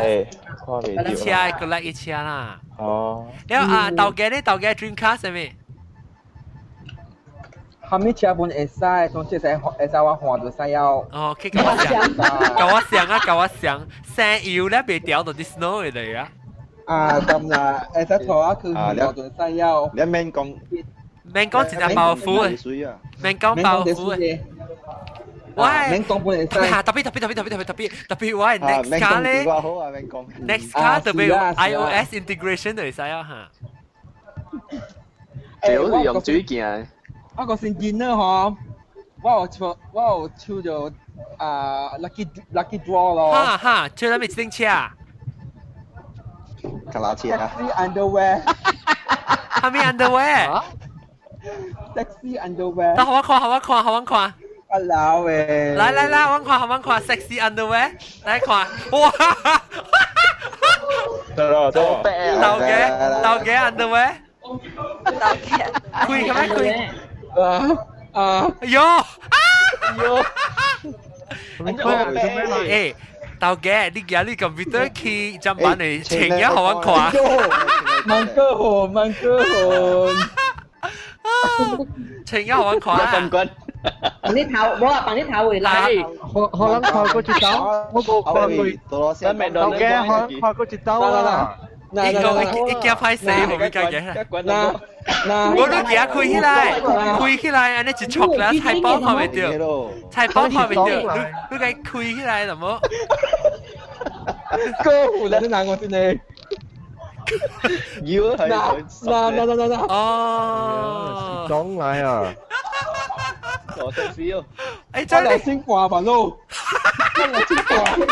一車過來一車啦。哦。了啊，頭家咧，頭家 dream car 啥物？啥物車本會使，總之會會使我換就使要。哦，去共我想，共我想啊，共我想，生油咧袂掉到啲 snow 嚟啊。啊，咁啦，會使拖我去換就使要。你免講。免講一隻包袱的，免講包袱的。喂，免講本會使。特別特別特別特別特別特別特別，我 next car 咧，next car 特別 iOS integration 就會使啊嚇。最好是用水鏡。我個先見啦嗬，我有抽著啊 lucky draw 咯。哈哈，抽啥物自行車啊？卡拉車啊？Sexy underwear。啥物 underwear？ Sexy underwear。等我看，我看，我看。阿老誒！來來來，我看，我看，sexy underwear，來看，哇！得啦，得啦。頭家頭家 underwear。頭家。開咁樣開。啊啊！喲！喲！欸，頭家，你舉你 computer 去砧板的穿一予我看。萬哥好，萬哥好。穿一予我看。冠軍。放啲頭，冇啊，放啲頭會拉。可可能看過一刀，我無看過。豆嘅可能看過一刀啦。一個一驚歹勢，無咪計嘅。我都驚開起來，開起來，按呢一戳啦，菜包看袂著，菜包看袂著，你你該開起來，就無。哥，有人難我真係。要係嗱嗱嗱嗱嗱！哦，裝嚟啊！我識死哦！誒，真係先掛吧咯，真係先掛。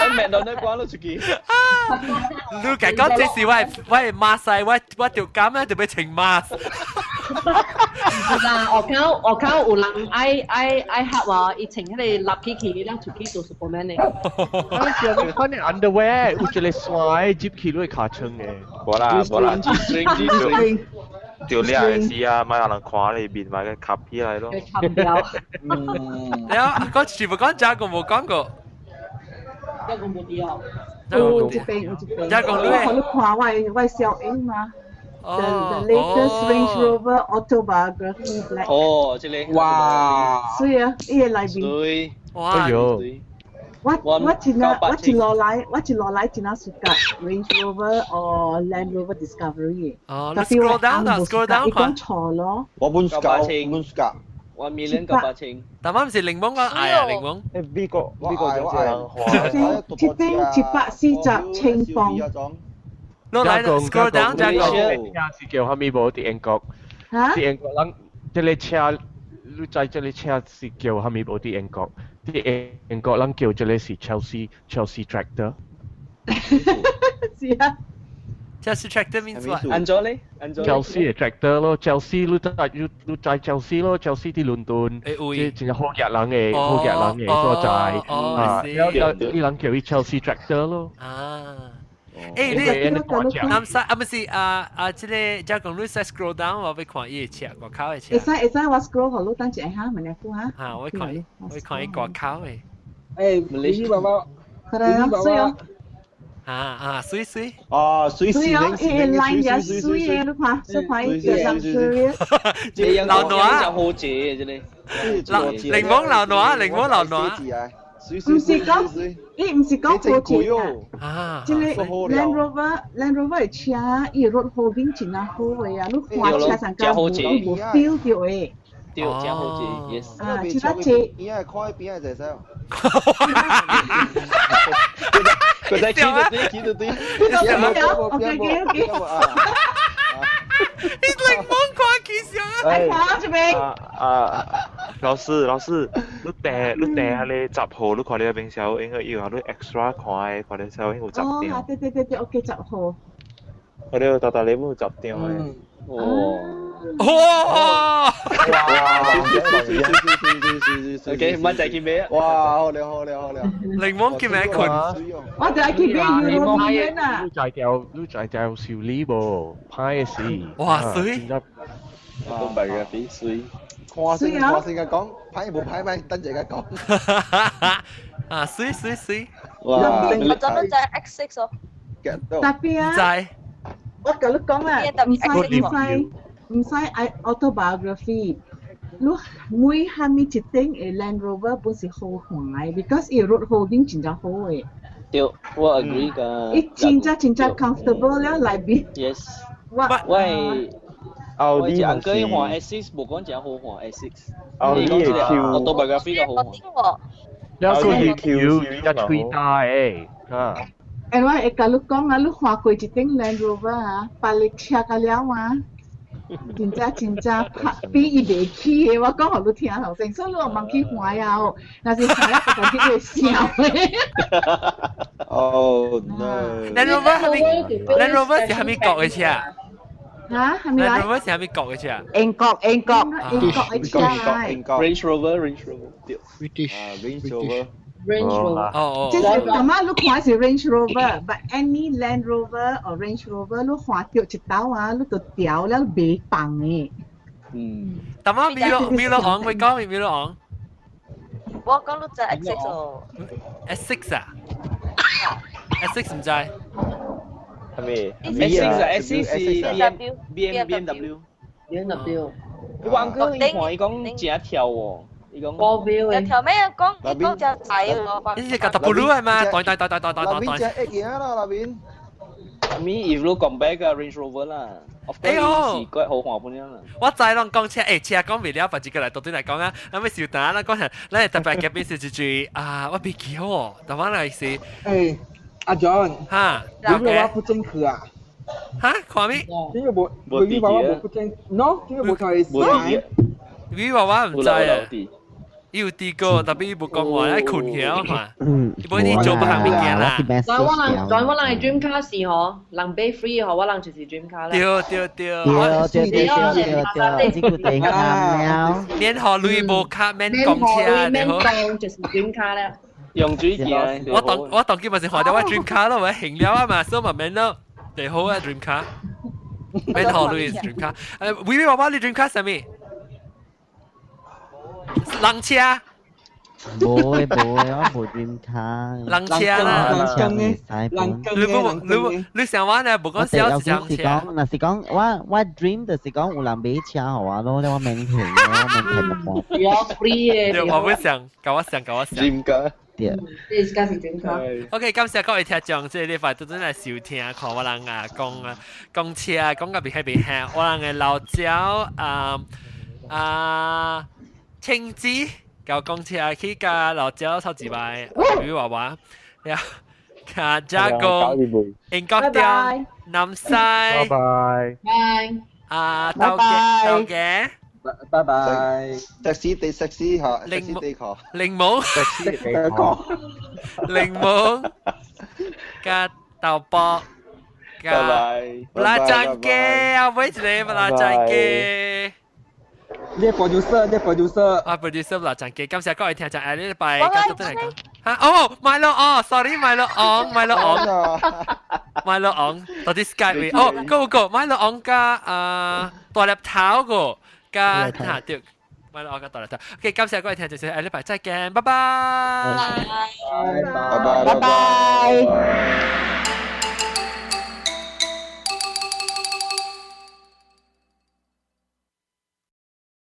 我命到你關咗出去。你講講這是我我馬賽，我我條監咧就要穿 mask。嗱，我靠有人愛愛愛黑話，伊穿彼個立起起，咱出去做 Superman 的。我看你 underwear 有一個線入去你尻川的。無啦無啦，G string 就掠的時啊，莫予人看你面，嘛個吸起來咯。吸掉。嗯。了，講全部講這個無講過。這個無對哦。有一邊有一邊。這個你我看我小英嘛。The latest Range Rover Autobiography Black。哦，這個。哇！水啊，伊个內面。水。哇！哎呦。我我真啊，我一路來，我一路來真啊暑假 Range Rover or Land Rover Discovery。哦，你 scroll down 啦，scroll down 伊講錯咯。我本暑假，本暑假。我1,900,000。但我唔是檸檬講愛啊，檸檬。誒，美國美國有人話。一頂140千磅。落來 scroll down 再講。車是叫啥物無？佇英國。嚇？佇英國人，這个車，你知這个車是叫啥物無？佇英國，佇英國人叫這个是 Chelsea Tractor。是啊。 Chelsea Tractor means what？按咗咧，按咗。 Chelsea 嘅 tractor 咯，Chelsea 你知你你知 Chelsea 咯，Chelsea 佇倫敦，即真係好額人嘅，好額人嘅所在，啊，了了，伊人叫伊 Chelsea Tractor 咯。啊。誒，你南山啊，不是啊啊，這個只講你使 scroll down，我欲看伊的車，外口的車。會使會使，我 scroll 予你等一下哈，問下久哈。嚇，我看我看伊外口的。誒，你爸爸，你爸爸。啊啊，水水。哦，水水哦，伊個 line 也水的，你看，小看伊個 luxurious。老挪啊，好濟真係。老檸檬老挪，檸檬老挪。唔是講，伊唔是講好濟啊！這個 Land Rover Land Rover 的車，伊 road holding 真啊好的啊，你駛車上較無無 feel 著的。對，真好濟，yes。啊，真啊濟。邊仔看邊仔就使。佢在企到對，企到對。 OK OK OK。你檸檬看起上啊！看這邊。啊，老師老師，你訂你訂彼个10號，你看你邊小應該有啊，你 extra 看的，看你小應有10 哦，張。對對對對，OK 10號。我哋大大禮本有10張的。哦。哇！哇！ OK，唔係就去買啊！哇！好了好了好了。檸檬叫咩困？我就係去買 European 啊！你在掉你在掉小禮無？歹事。哇！水。都白嘅，比水。看先看先嘅講，歹無歹歹，等陣嘅講。啊！水水水。哇！我怎麼知 X6 哦？特別啊！知。我共你講啊，唔使唔使唔使愛 autobiography。你每下面一頂的 Land Rover 本是好看的，because 伊 road holding 真正好的。對，我 agree 㗎。伊真正真正 comfortable 了內面。 Yes。我喂。奧迪我隻換 S6，無講真好換 S6。奧迪的 Q。 Autobiography 較好換。了個 Q 一吹大誒，啊。誒，我會共你講啊，你換過一頂 Land Rover 啊，別个車甲了啊，真正真正拍比伊袂起的，我講予你聽頭先，所以你毋通去換啊哦，若是換了，就去會笑的。 Oh no！ Land Rover 係咪 Land Rover 是啥物國的車？嚇，係咪？Land Rover 是啥物國的車？英國英國英國的車英國 Range Rover Range Rover 對，British Range Rover。 Range Rover 哦哦，這是感覺你看是 Range Rover，but any Land Rover or Range Rover 你換著一道啊，你就掉了袂放的。嗯。但我米洛米洛昂，會講米洛昂。我講你知 X6 哦。 S6 啊？S6 唔知。係咪？S6 啊，S6 是 B M B M W B M W。我講伊看伊講真跳喎，伊講。波標嘅。條咩講？伊講只仔喎。呢隻個特布魯係嘛？對對對對對對對。那邊只一樣啦，那邊。咪 if 你 compare 個 Range Rover 啦，哎喲，是怪好看本樣啦。我知攏講車，欸車講未了，別一個來到底來講啊。咱欲小等，咱講下，咱特別嘉賓是一句啊，我袂記哦，但我來是。欸，阿 John。哈。你個我不正確啊？哈？看咩？點解無？無娃娃無不正？喏，點解無睇？無娃娃毋知啊。伊有滴過，特別伊無講話，愛睏起來嘛。伊無你做別項物件啦。所以我人，所以我人的 dream car 是吼，人買 free 吼，我人就是 dream car 啦。對對對。對對對對對，這個對啱了。免予鐳無卡，免講車，免講就是 dream car 啦。用水行。我當我當今嘛是換掉我 dream car 咯，我行了啊嘛，所以嘛免咯，最好啊 dream car。免予鐳 dream car。誒，微微娃娃你 dream car 啥物？人車，無會無會，我無 dream car。人車啦，人車你無你你想我呢？無講小人車。若是講我我 dream 就是講有人買車予我咯，我免還，我免還一半。有 free 的。我不想，共我想，共我想。 dream car。對。這是是 dream car。 OK，感謝各位聽眾，這個禮拜都陣來收聽，看我人啊講啊講車，講甲袂遐袂遐，我人的老鳥啊啊。青子舊公車去甲老蕉頭一擺，魚娃娃，了，卡加工，英國店，南西，拜拜，拜，啊，豆嘅，豆嘅，拜拜，食屎地食屎嚇，食屎地殼，檸檬，食屎地殼，檸檬，加豆卜，拜拜，拉張機，啊，尾一個拉張機。你 producer，你 producer，啊 producer 啦，張機，感謝各位聽眾，下禮拜繼續來講。嚇哦，買了哦，sorry，買了昂，買了昂，買了昂，到底 Skype 位哦，go go，買了昂加啊大粒頭個加嚇對，買了昂加大粒頭。OK，感謝各位聽眾，下禮拜再見，拜拜，拜拜，拜拜。